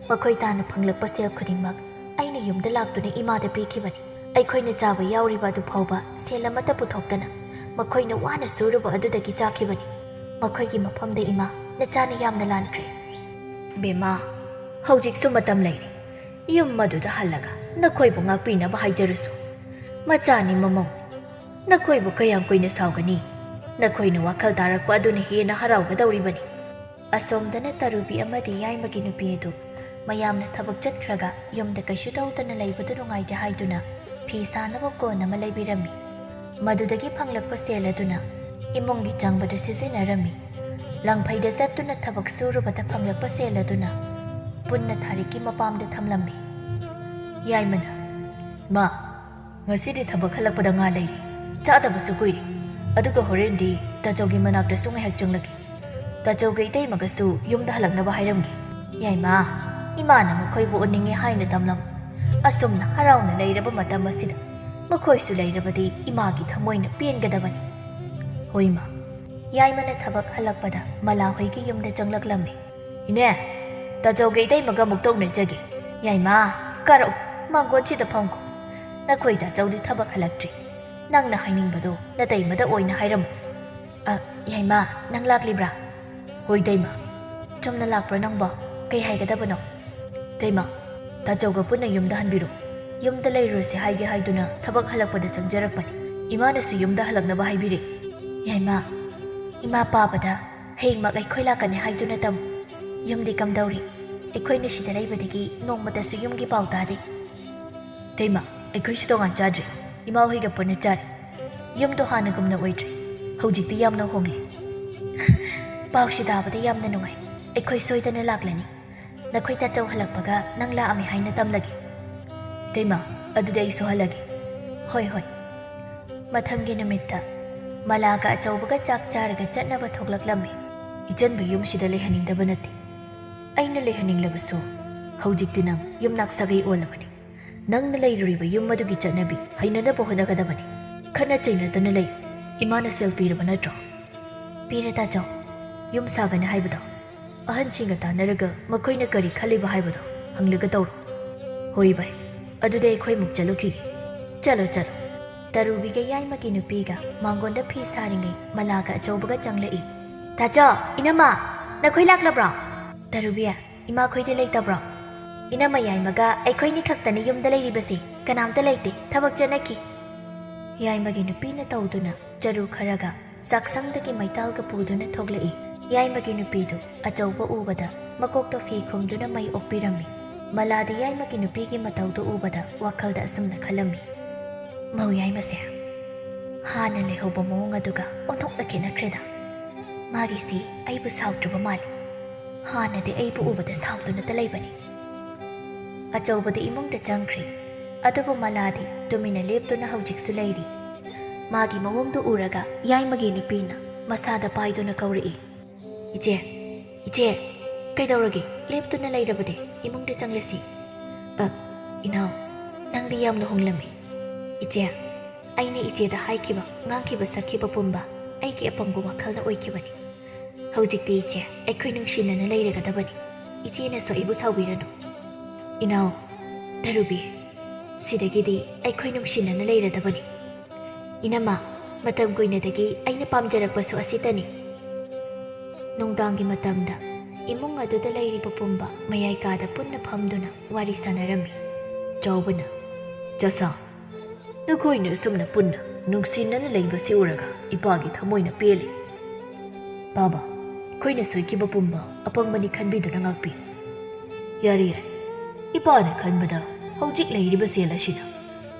ꯃꯈꯣꯏ ꯇꯥꯅ ꯐꯪꯂꯛꯄ ꯁꯦꯜ ꯈꯨꯗꯤꯡꯃꯛ ꯑꯩꯅ ꯌꯨꯝꯗ ꯂꯥꯛꯇꯨꯅ ꯏꯃꯥꯗ ꯄꯤꯈꯤꯕꯅꯤ꯫ ꯑꯩꯈꯣꯏꯅ ꯆꯥꯕ ꯌꯥꯎꯔꯤꯕ ꯑꯗꯨ ꯐꯥꯎꯕ ꯁꯦꯜ ꯑꯃꯠꯇ ꯄꯨꯊꯣꯛꯇꯅ ꯃꯈꯣꯏꯅ ꯋꯥꯅ ꯁꯨꯔꯨꯕ ꯑꯗꯨꯗꯒꯤ ꯆꯥꯈꯤꯕꯅꯤ꯫ ꯃꯈꯣꯏꯒꯤ ꯃꯐꯝꯗ ꯏꯃꯥ, ꯅꯆꯥꯅ ꯌꯥꯝꯅ ꯂꯥꯟꯈ꯭ꯔꯦ꯫ ꯕꯦꯝꯃ, ꯍꯧꯖꯤꯛꯁꯨ ꯃꯇꯝ ꯂꯩꯔꯤ꯫ ꯌꯨꯝ ꯑꯗꯨꯗ ꯍꯜꯂꯒ ꯅꯈꯣꯏꯕꯨ ꯉꯥꯛꯄꯤꯅꯕ ꯍꯥꯏꯖꯔꯨꯁꯨ꯫ ꯃꯆꯥꯅꯤ ꯃꯃꯧ꯫ ꯅꯈꯣꯏꯕꯨ ꯀꯌꯥꯝ ꯀꯨꯏꯅ ꯁꯥꯎꯒꯅꯤ? ꯅꯈꯣꯏꯅ ꯋꯥꯈꯜ ꯇꯥꯔꯛꯄ ꯑꯗꯨꯅ ꯍꯦꯟꯅ ꯍꯔꯥꯎꯒꯗꯧꯔꯤꯕꯅꯤ꯫ ꯑꯁꯣꯝꯗꯅ ꯇꯔꯨꯕꯤ ꯑꯃꯗꯤ ꯌꯥꯏꯃꯒꯤ ꯅꯨꯄꯤ ꯑꯗꯨ ꯃꯌꯥꯝꯅ ꯊꯕꯛ ꯆꯠꯈ꯭ꯔꯒ ꯌꯨꯝꯗ ꯀꯩꯁꯨ ꯇꯧꯗꯅ ꯂꯩꯕꯗꯨ ꯅꯨꯡꯉꯥꯏꯇꯦ ꯍꯥꯏꯗꯨꯅ ꯐꯤ ꯁꯥꯅꯕ ꯀꯣꯟ ꯑꯃ ꯂꯩꯕꯤꯔꯝꯃꯤ꯫ ꯃꯗꯨꯗꯒꯤ ꯐꯪꯂꯛꯄ ꯁꯦꯜ ꯑꯗꯨꯅ ꯏꯃꯨꯡꯒꯤ ꯆꯪꯕꯗ ꯁꯤꯖꯤꯟꯅꯔꯝꯃꯤ꯫ ꯂꯪꯐꯩꯗ ꯆꯠꯇꯨꯅ ꯊꯕꯛ ꯁꯨꯔꯨꯕꯗ ꯐꯪꯂꯛꯄ ꯁꯦꯜ ꯑꯗꯨꯅ ꯄꯨꯟꯅ ꯊꯥꯔꯤꯛꯀꯤ ꯃꯄꯥꯝꯗ ꯊꯝꯂꯝꯃꯤ꯫ ꯌꯥꯏꯃꯅ, "ꯃꯥ, ꯉꯁꯤꯗꯤ ꯊꯕꯛ ꯍꯜꯂꯛꯄꯗ ꯉꯥ ꯂꯩꯔꯤ꯫ ꯆꯥꯗꯕꯁꯨ ꯀꯨꯏꯔꯦ꯫ ꯑꯗꯨꯒ ꯍꯣꯔꯦꯟꯗꯤ ꯇꯥꯆꯧꯒꯤ ꯃꯅꯥꯛꯇꯁꯨ ꯉꯥꯏꯍꯥꯛ ꯆꯪꯂꯛꯀꯦ꯫ ꯇꯥꯆꯧꯒ ꯏꯇꯩꯃꯒꯁꯨ ꯌꯨꯝꯗ ꯍꯜꯂꯛꯅꯕ ꯍꯥꯏꯔꯝꯒꯦ꯫" ꯌꯥꯏꯃ, ꯏꯃꯥꯅ ꯃꯈꯣꯏꯕꯨ ꯎꯅꯤꯡꯉꯦ ꯍꯥꯏꯅ ꯇꯝꯂꯝ꯫ ꯑꯁꯨꯝꯅ ꯍꯔꯥꯎꯅ ꯂꯩꯔꯕ ꯃꯇꯝ ꯑꯁꯤꯗ ꯃꯈꯣꯏꯁꯨ ꯂꯩꯔꯕꯗꯤ ꯏꯃꯥꯒꯤ ꯊꯃꯣꯏꯅ ꯄꯦꯟꯒꯗꯕꯅꯤ꯫ ꯍꯣꯏ ꯏꯃꯥ꯫ ꯌꯥꯏꯃꯅ ꯊꯕꯛ ꯍꯜꯂꯛꯄꯗ ꯃꯂꯥ ꯍꯣꯏꯒꯤ ꯌꯨꯝꯗ ꯆꯪꯂꯛꯂꯝꯃꯤ꯫ "ꯏꯅꯦ, ꯇꯥꯆꯧꯒ ꯏꯇꯩꯃꯒ ꯑꯃꯨꯛꯇ ꯎꯅꯖꯒꯦ꯫" "ꯌꯥꯏꯃ, ꯀꯥꯔꯛꯎ, ꯃꯥꯡꯒꯣꯟꯁꯤꯗ ꯐꯝꯈꯣ꯫ ꯅꯈꯣꯏ ꯇꯥꯆꯧꯗꯤ ꯊꯕꯛ ꯍꯜꯂꯛꯇ꯭ꯔꯤ꯫ ꯅꯪꯅ ꯍꯥꯏꯅꯤꯡꯕꯗꯣ ꯅꯇꯩꯃꯗ ꯑꯣꯏꯅ ꯍꯥꯏꯔꯝꯃꯨ꯫" "ꯑ, ꯌꯥꯏꯃ, ꯅꯪ ꯂꯥꯛꯂꯤꯕ꯭ꯔꯥ?" "ꯍꯣꯏ, ꯏꯇꯩꯃ꯫" "ꯆꯨꯝꯅ ꯂꯥꯛꯄ꯭ꯔꯥ ꯅꯪꯕꯣ? ꯀꯩ ꯍꯥꯏꯒꯗꯕꯅꯣ?" "ꯏꯇꯩꯃ, ꯇꯥꯆꯧꯒ ꯄꯨꯟꯅ ꯌꯨꯝꯗ ꯍꯟꯕꯤꯔꯣ꯫ ꯌꯨꯝꯗ ꯂꯩꯔꯨꯔꯁꯦ ꯍꯥꯏꯒꯦ ꯍꯥꯏꯗꯨꯅ ꯊꯕꯛ ꯍꯜꯂꯛꯄꯗ ꯆꯪꯖꯔꯛꯄꯅꯤ꯫ ꯏꯃꯥꯅꯁꯨ ꯌꯨꯝꯗ ꯍꯜꯂꯛꯅꯕ ꯍꯥꯏꯕꯤꯔꯦ꯫ ꯌꯥꯏꯃ, ꯏꯃꯥ ꯄꯥꯕꯗ ꯍꯌꯦꯡꯃꯛ ꯑꯩꯈꯣꯏ ꯂꯥꯛꯀꯅꯤ ꯍꯥꯏꯗꯨꯅ ꯇꯝꯃꯨ꯫ ꯌꯨꯝꯗꯤ ꯀꯝꯗꯧꯔꯤ? ꯑꯩꯈꯣꯏꯅ ꯁꯤꯗ ꯂꯩꯕꯗꯒꯤ ꯅꯣꯡꯃꯇꯁꯨ ꯌꯨꯝꯒꯤ ꯄꯥꯎ ꯇꯥꯗꯦ꯫ ꯏꯇꯩꯃ, ꯑꯩꯈꯣꯏꯁꯨ ꯇꯣꯉꯥꯟ ꯆꯥꯗ꯭ꯔꯦ꯫ ꯏꯃꯥ ꯍꯣꯏꯒ ꯄꯨꯟꯅ ꯆꯥꯔꯦ꯫ ꯌꯨꯝꯗꯣ ꯍꯥꯟꯅꯒꯨꯝꯅ ꯑꯣꯏꯗ꯭ꯔꯦ꯫ ꯍꯧꯖꯤꯛꯇꯤ ꯌꯥꯝꯅ ꯍꯣꯡꯂꯦ꯫ ꯄꯥꯎꯁꯤ ꯇꯥꯕꯗ ꯌꯥꯝꯅ ꯅꯨꯡꯉꯥꯏ꯫ ꯑꯩꯈꯣꯏ ꯁꯣꯏꯗꯅ ꯂꯥꯛꯂꯅꯤ꯫ ꯅꯈꯣꯏ ꯇꯥꯆꯧ ꯍꯜꯂꯛꯄꯒ ꯅꯪ ꯂꯥꯛꯑꯝꯃꯦ ꯍꯥꯏꯅ ꯇꯝꯂꯒꯦ꯫ ꯏꯇꯩꯃ, ꯑꯗꯨꯗꯤ ꯑꯩꯁꯨ ꯍꯜꯂꯒꯦ꯫ ꯍꯣꯏ, ꯍꯣꯏ꯫ ꯃꯊꯪꯒꯤ ꯅꯨꯃꯤꯠꯇ ꯃꯂꯥꯒ ꯑꯆꯧꯕꯒ ꯆꯥꯛ ꯆꯥꯔꯒ ꯆꯠꯅꯕ ꯊꯣꯛꯂꯛꯂꯝꯃꯤ꯫ ꯏꯆꯟꯕꯨ ꯌꯨꯝꯁꯤꯗ ꯂꯩꯍꯟꯅꯤꯡꯗꯕ ꯅꯠꯇꯦ꯫ ꯑꯩꯅ ꯂꯩꯍꯟꯅꯤꯡꯂꯕꯁꯨ ꯍꯧꯖꯤꯛꯇꯤ ꯅꯪ ꯌꯨꯝꯅꯥꯛ ꯁꯥꯒꯩ ꯑꯣꯜꯂꯕꯅꯤ꯫ ꯅꯪꯅ ꯂꯩꯔꯨꯔꯤꯕ ꯌꯨꯝ ꯑꯗꯨꯒꯤ ꯆꯠꯅꯕꯤ ꯍꯩꯅꯅꯕ ꯍꯣꯠꯅꯒꯗꯕꯅꯤ꯫ ꯈꯠꯅ ꯆꯩꯅꯗꯅ ꯂꯩ꯫ ꯏꯃꯥꯅ ꯁꯦꯜ ꯄꯤꯔꯕ ꯅꯠꯇ꯭ꯔꯣ? ꯄꯤꯔꯦ ꯇꯥꯆꯧ꯫ ꯌꯨꯝ ꯁꯥꯒꯅꯤ ꯍꯥꯏꯕꯗꯣ ꯑꯍꯟꯁꯤꯡꯒ ꯇꯥꯟꯅꯔꯒ ꯃꯈꯣꯏꯅ ꯀꯔꯤ ꯈꯜꯂꯤꯕ ꯍꯥꯏꯕꯗꯣ ꯍꯪꯂꯒ ꯇꯧꯔꯣ꯫ ꯍꯣꯏ ꯚꯥꯏ, ꯑꯗꯨꯗꯤ ꯑꯩꯈꯣꯏ ꯑꯃꯨꯛ ꯆꯠꯂꯨꯈꯤꯒꯦ꯫ ꯆꯠꯂꯣ, ꯆꯠꯂꯣ꯫ ꯇꯔꯨꯕꯤꯒ ꯌꯥꯏꯃꯒꯤ ꯅꯨꯄꯤꯒ ꯃꯥꯡꯒꯣꯟꯗ ꯐꯤ ꯁꯥꯔꯤꯉꯩ ꯃꯂꯥꯒ ꯑꯆꯧꯕꯒ ꯆꯪꯂꯛꯏ꯫ ꯇꯥꯆꯧ, ꯏꯅꯝꯃ, ꯅꯈꯣꯏ ꯂꯥꯛꯂꯕ꯭ꯔꯣ? ꯇꯔꯨꯕꯤ, ꯏꯃꯥꯈꯣꯏꯗꯤ ꯂꯩꯇꯕ꯭ꯔꯣ? ꯏꯅꯝꯃ ꯌꯥꯏꯃꯒ ꯑꯩꯈꯣꯏꯅꯤ ꯈꯛꯇꯅꯤ ꯌꯨꯝꯗ ꯂꯩꯔꯤꯕꯁꯤ, ꯀꯅꯥꯝꯇ ꯂꯩꯇꯦ, ꯊꯕꯛ ꯆꯠꯅꯈꯤ꯫ ꯌꯥꯏꯃꯒꯤ ꯅꯨꯄꯤꯅ ꯇꯧꯗꯨꯅ ꯆꯔꯨ ꯈꯔꯒ ꯆꯥꯛꯁꯪꯗꯒꯤ ꯃꯩꯇꯥꯜꯒ ꯄꯨꯗꯨꯅ ꯊꯣꯛꯂꯛꯏ꯫ ꯌꯥꯏꯃꯒꯤ ꯅꯨꯄꯤꯗꯨ ꯑꯆꯧꯕ ꯎꯕꯗ ꯃꯀꯣꯛꯇ ꯐꯤ ꯈꯨꯝꯗꯨꯅ ꯃꯩ ꯑꯣꯛꯄꯤꯔꯝꯃꯤ꯫ ꯃꯂꯥꯗꯤ ꯌꯥꯏꯃꯒꯤ ꯅꯨꯄꯤꯒꯤ ꯃꯇꯧꯗꯨ ꯎꯕꯗ ꯋꯥꯈꯜꯗ ꯑꯁꯨꯝꯅ ꯈꯜꯂꯝꯃꯤ, "ꯃꯧ ꯌꯥꯏꯃꯁꯦ ꯍꯥꯟꯅ ꯂꯩꯍꯧꯕ ꯃꯑꯣꯡ ꯑꯗꯨꯒ ꯑꯣꯟꯊꯣꯛꯅ ꯈꯦꯠꯅꯈ꯭ꯔꯦꯗ꯫ ꯃꯥꯒꯤꯁꯤ ꯑꯩꯕꯨ ꯁꯥꯎꯗ꯭ꯔꯕ ꯃꯥꯜꯂꯤ꯫ ꯍꯥꯟꯅꯗꯤ ꯑꯩꯕꯨ ꯎꯕꯗ ꯁꯥꯎꯗꯨꯅꯇ ꯂꯩꯕꯅꯤ꯫" ꯑꯆꯧꯕꯗꯤ ꯏꯃꯨꯡꯗ ꯆꯪꯈ꯭ꯔꯦ꯫ ꯑꯗꯨꯕꯨ ꯃꯂꯥꯗꯤ ꯇꯨꯃꯤꯟꯅ ꯂꯦꯞꯇꯨꯅ ꯍꯧꯖꯤꯛꯁꯨ ꯂꯩꯔꯤ꯫ ꯃꯥꯒꯤ ꯃꯑꯣꯡꯗꯨ ꯎꯔꯒ ꯌꯥꯏꯃꯒꯤ ꯅꯨꯄꯤꯅ ꯃꯁꯥꯗ ꯄꯥꯏꯗꯨꯅ ꯀꯧꯔꯛꯏ, "ꯏꯆꯦ, ꯏꯆꯦ, ꯀꯩꯗꯧꯔꯒꯦ? ꯂꯦꯞꯇꯨꯅ ꯂꯩꯔꯕꯗꯤ ꯏꯃꯨꯡꯗ ꯆꯪꯂꯁꯤ꯫" "ꯑ, ꯏꯅꯥꯎ, ꯅꯪꯗꯤ ꯌꯥꯝꯅ ꯍꯣꯡꯂꯝꯃꯤ꯫ ꯏꯆꯦ, ꯑꯩꯅ ꯏꯆꯦꯗ ꯍꯥꯏꯈꯤꯕ, ꯉꯥꯡꯈꯤꯕ, ꯁꯛꯈꯤꯕ ꯄꯨꯝꯕ ꯑꯩꯒꯤ ꯑꯄꯪꯕ ꯋꯥꯈꯜꯅ ꯑꯣꯏꯈꯤꯕꯅꯤ꯫ ꯍꯧꯖꯤꯛꯇꯤ ꯏꯆꯦ, ꯑꯩꯈꯣꯏ ꯅꯨꯡꯁꯤꯅꯅ ꯂꯩꯔꯒꯗꯕꯅꯤ꯫ ꯏꯆꯦꯅꯁꯨ ꯑꯩꯕꯨ ꯁꯥꯎꯕꯤꯔꯅꯨ꯫" "ꯏꯅꯥꯎ ꯇꯔꯨꯕꯤ, ꯁꯤꯗꯒꯤꯗꯤ ꯑꯩꯈꯣꯏ ꯅꯨꯡꯁꯤꯅꯅ ꯂꯩꯔꯗꯕꯅꯤ꯫ ꯏꯅꯝꯃ, ꯃꯇꯝ ꯀꯨꯏꯅꯗꯒꯤ ꯑꯩꯅ ꯄꯥꯝꯖꯔꯛꯄꯁꯨ ꯑꯁꯤꯇꯅꯤ꯫" ꯅꯨꯡꯗꯥꯡꯒꯤ ꯃꯇꯝꯗ ꯏꯃꯨꯡ ꯑꯗꯨꯗ ꯂꯩꯔꯤꯕ ꯄꯨꯝꯕ ꯃꯌꯥꯏ ꯀꯥꯗ ꯄꯨꯟꯅ ꯐꯝꯗꯨꯅ ꯋꯥꯔꯤ ꯁꯥꯟꯅꯔꯝꯃꯤ꯫ ꯆꯥꯎꯕꯅ ꯆꯥꯁꯥ, ꯅꯈꯣꯏꯅ ꯑꯁꯨꯝꯅ ꯄꯨꯟꯅ ꯅꯨꯡꯁꯤꯅꯅ ꯂꯩꯕꯁꯤ ꯎꯔꯒ ꯏꯄꯥꯒꯤ ꯊꯃꯣꯏꯅ ꯄꯦꯜꯂꯤ꯫ ꯄꯥꯕ, ꯑꯩꯈꯣꯏꯅ ꯁꯣꯏꯈꯤꯕ ꯄꯨꯝꯕ ꯑꯄꯪꯕꯅꯤ ꯈꯟꯕꯤꯗꯨꯅ ꯉꯥꯛꯄꯤ꯫ ꯌꯥꯔꯦ, ꯌꯥꯔꯦ꯫ ꯏꯄꯥꯅ ꯈꯟꯕꯗ ꯍꯧꯖꯤꯛ ꯂꯩꯔꯤꯕ ꯁꯦꯜ ꯑꯁꯤꯅ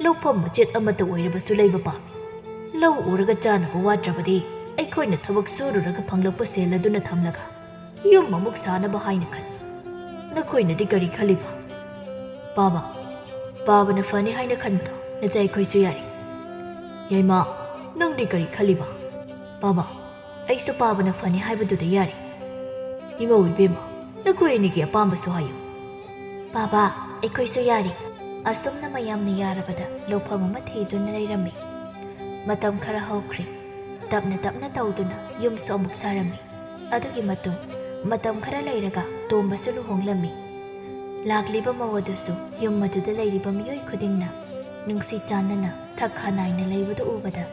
ꯂꯧꯐꯝ ꯃꯆꯦꯠ ꯑꯃꯠꯇ ꯑꯣꯏꯔꯕꯁꯨ ꯂꯩꯕ ꯄꯥꯝꯃꯤ꯫ ꯂꯧ ꯎꯔꯒ ꯆꯥꯅꯕ ꯋꯥꯠꯇ꯭ꯔꯕꯗꯤ ꯑꯩꯈꯣꯏꯅ ꯊꯕꯛ ꯁꯨꯔꯨꯔꯒ ꯐꯪꯂꯛꯄ ꯁꯦꯜ ꯑꯗꯨꯅ ꯊꯝꯂꯒ ꯌꯨꯝ ꯑꯃꯨꯛ ꯁꯥꯅꯕ ꯍꯥꯏꯅ ꯈꯜꯂꯤ꯫ ꯅꯈꯣꯏꯅꯗꯤ ꯀꯔꯤ ꯈꯜꯂꯤꯕ? ꯄꯥꯕ, ꯄꯥꯕꯅ ꯐꯅꯤ ꯍꯥꯏꯅ ꯈꯟꯕꯗꯣ ꯅꯆꯥ ꯑꯩꯈꯣꯏꯁꯨ ꯌꯥꯔꯤ꯫ ꯌꯥꯏꯃ, ꯅꯪꯗꯤ ꯀꯔꯤ ꯈꯜꯂꯤꯕ? ꯄꯥꯕ, ꯑꯩꯁꯨ ꯄꯥꯕꯅ ꯐꯅꯤ ꯍꯥꯏꯕꯗꯨꯗ ꯌꯥꯔꯤ꯫ ꯏꯃꯧ ꯏꯕꯦꯝꯃ, ꯅꯈꯣꯏ ꯑꯅꯤꯒꯤ ꯑꯄꯥꯝꯕꯁꯨ ꯍꯥꯏꯌꯨ꯫ ꯄꯥꯕ, ꯑꯩꯈꯣꯏꯁꯨ ꯌꯥꯔꯤ꯫ ꯑꯁꯨꯝꯅ ꯃꯌꯥꯝꯅ ꯌꯥꯔꯕꯗ ꯂꯧꯐꯝ ꯑꯃ ꯊꯤꯗꯨꯅ ꯂꯩꯔꯝꯃꯤ꯫ ꯃꯇꯝ ꯈꯔ ꯍꯧꯈ꯭ꯔꯦ꯫ ꯇꯞꯅ ꯇꯞꯅ ꯇꯧꯗꯨꯅ ꯌꯨꯝꯁꯨ ꯑꯃꯨꯛ ꯁꯥꯔꯝꯃꯤ꯫ ꯑꯗꯨꯒꯤ ꯃꯇꯨꯡ ꯃꯇꯝ ꯈꯔ ꯂꯩꯔꯒ ꯇꯣꯝꯕꯁꯨ ꯂꯨꯍꯣꯡꯂꯝꯃꯤ꯫ ꯂꯥꯛꯂꯤꯕ ꯃꯧ ꯑꯗꯨꯁꯨ ꯌꯨꯝ ꯑꯗꯨꯗ ꯂꯩꯔꯤꯕ ꯃꯤꯑꯣꯏ ꯈꯨꯗꯤꯡꯅ ꯅꯨꯡꯁꯤ ꯆꯥꯟꯅꯅ ꯊꯛ ꯈꯥ ꯅꯥꯏꯅ ꯂꯩꯕꯗꯨ ꯎꯕꯗ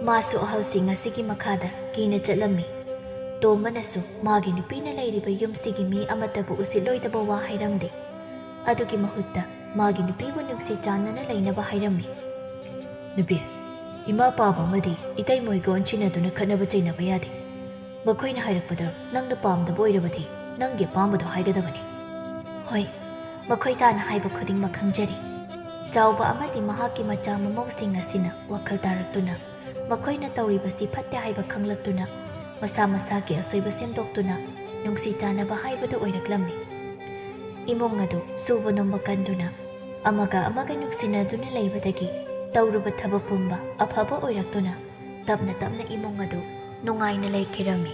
ꯃꯥꯁꯨ ꯑꯍꯜꯁꯤꯡ ꯑꯁꯤꯒꯤ ꯃꯈꯥꯗ ꯀꯤꯅ ꯆꯠꯂꯝꯃꯤ꯫ ꯇꯣꯝꯕꯅꯁꯨ ꯃꯥꯒꯤ ꯅꯨꯄꯤꯅ ꯂꯩꯔꯤꯕ ꯌꯨꯝꯁꯤꯒꯤ ꯃꯤ ꯑꯃꯠꯇꯕꯨ ꯎꯁꯤꯠꯂꯣꯏꯗꯕ ꯋꯥ ꯍꯥꯏꯔꯝꯗꯦ꯫ ꯑꯗꯨꯒꯤ ꯃꯍꯨꯠꯇ ꯃꯥꯒꯤ ꯅꯨꯄꯤꯕꯨ ꯅꯨꯡꯁꯤ ꯆꯥꯟꯅꯅ ꯂꯩꯅꯕ ꯍꯥꯏꯔꯝꯃꯤ꯫ ꯅꯨꯄꯤ, ꯏꯃꯥ ꯄꯥꯕ ꯑꯃꯗꯤ ꯏꯇꯩ ꯃꯣꯏꯒ ꯑꯣꯟꯁꯤꯟꯅꯗꯨꯅ ꯈꯠꯅꯕ ꯆꯩꯅꯕ ꯌꯥꯗꯦ꯫ ꯃꯈꯣꯏꯅ ꯍꯥꯏꯔꯛꯄꯗ ꯅꯪꯅ ꯄꯥꯝꯗꯕ ꯑꯣꯏꯔꯕꯗꯤ ꯅꯪꯒꯤ ꯑꯄꯥꯝꯕꯗꯣ ꯍꯥꯏꯒꯗꯕꯅꯤ꯫ ꯍꯣꯏ, ꯃꯈꯣꯏ ꯇꯥꯅ ꯍꯥꯏꯕ ꯈꯨꯗꯤꯡꯃꯛ ꯈꯪꯖꯔꯤ꯫ ꯆꯥꯎꯕ ꯑꯃꯗꯤ ꯃꯍꯥꯛꯀꯤ ꯃꯆꯥ ꯃꯃꯧꯁꯤꯡ ꯑꯁꯤꯅ ꯋꯥꯈꯜ ꯇꯥꯔꯛꯇꯨꯅ ꯃꯈꯣꯏꯅ ꯇꯧꯔꯤꯕꯁꯤ ꯐꯠꯇꯦ ꯍꯥꯏꯕ ꯈꯪꯂꯛꯇꯨꯅ ꯃꯁꯥ ꯃꯁꯥꯒꯤ ꯑꯁꯣꯏꯕ ꯁꯦꯝꯗꯣꯛꯇꯨꯅ ꯅꯨꯡꯁꯤ ꯆꯥꯟꯅꯕ ꯍꯥꯏꯕꯗꯨ ꯑꯣꯏꯔꯛꯂꯝꯃꯤ꯫ ꯏꯃꯨꯡ ꯑꯗꯨ ꯁꯨꯕ ꯅꯣꯝꯕ ꯀꯟꯗꯨꯅ ꯑꯃꯒ ꯑꯃꯒ ꯅꯨꯡꯁꯤꯅꯗꯨꯅ ꯂꯩꯕꯗꯒꯤ ꯇꯧꯔꯨꯕ ꯊꯕꯛ ꯄꯨꯝꯕ ꯑꯐꯕ ꯑꯣꯏꯔꯛꯇꯨꯅ ꯇꯞꯅ ꯇꯞꯅ ꯏꯃꯨꯡ ꯑꯗꯨ ꯅꯨꯡꯉꯥꯏꯅ ꯂꯩꯈꯤꯔꯝꯃꯤ꯫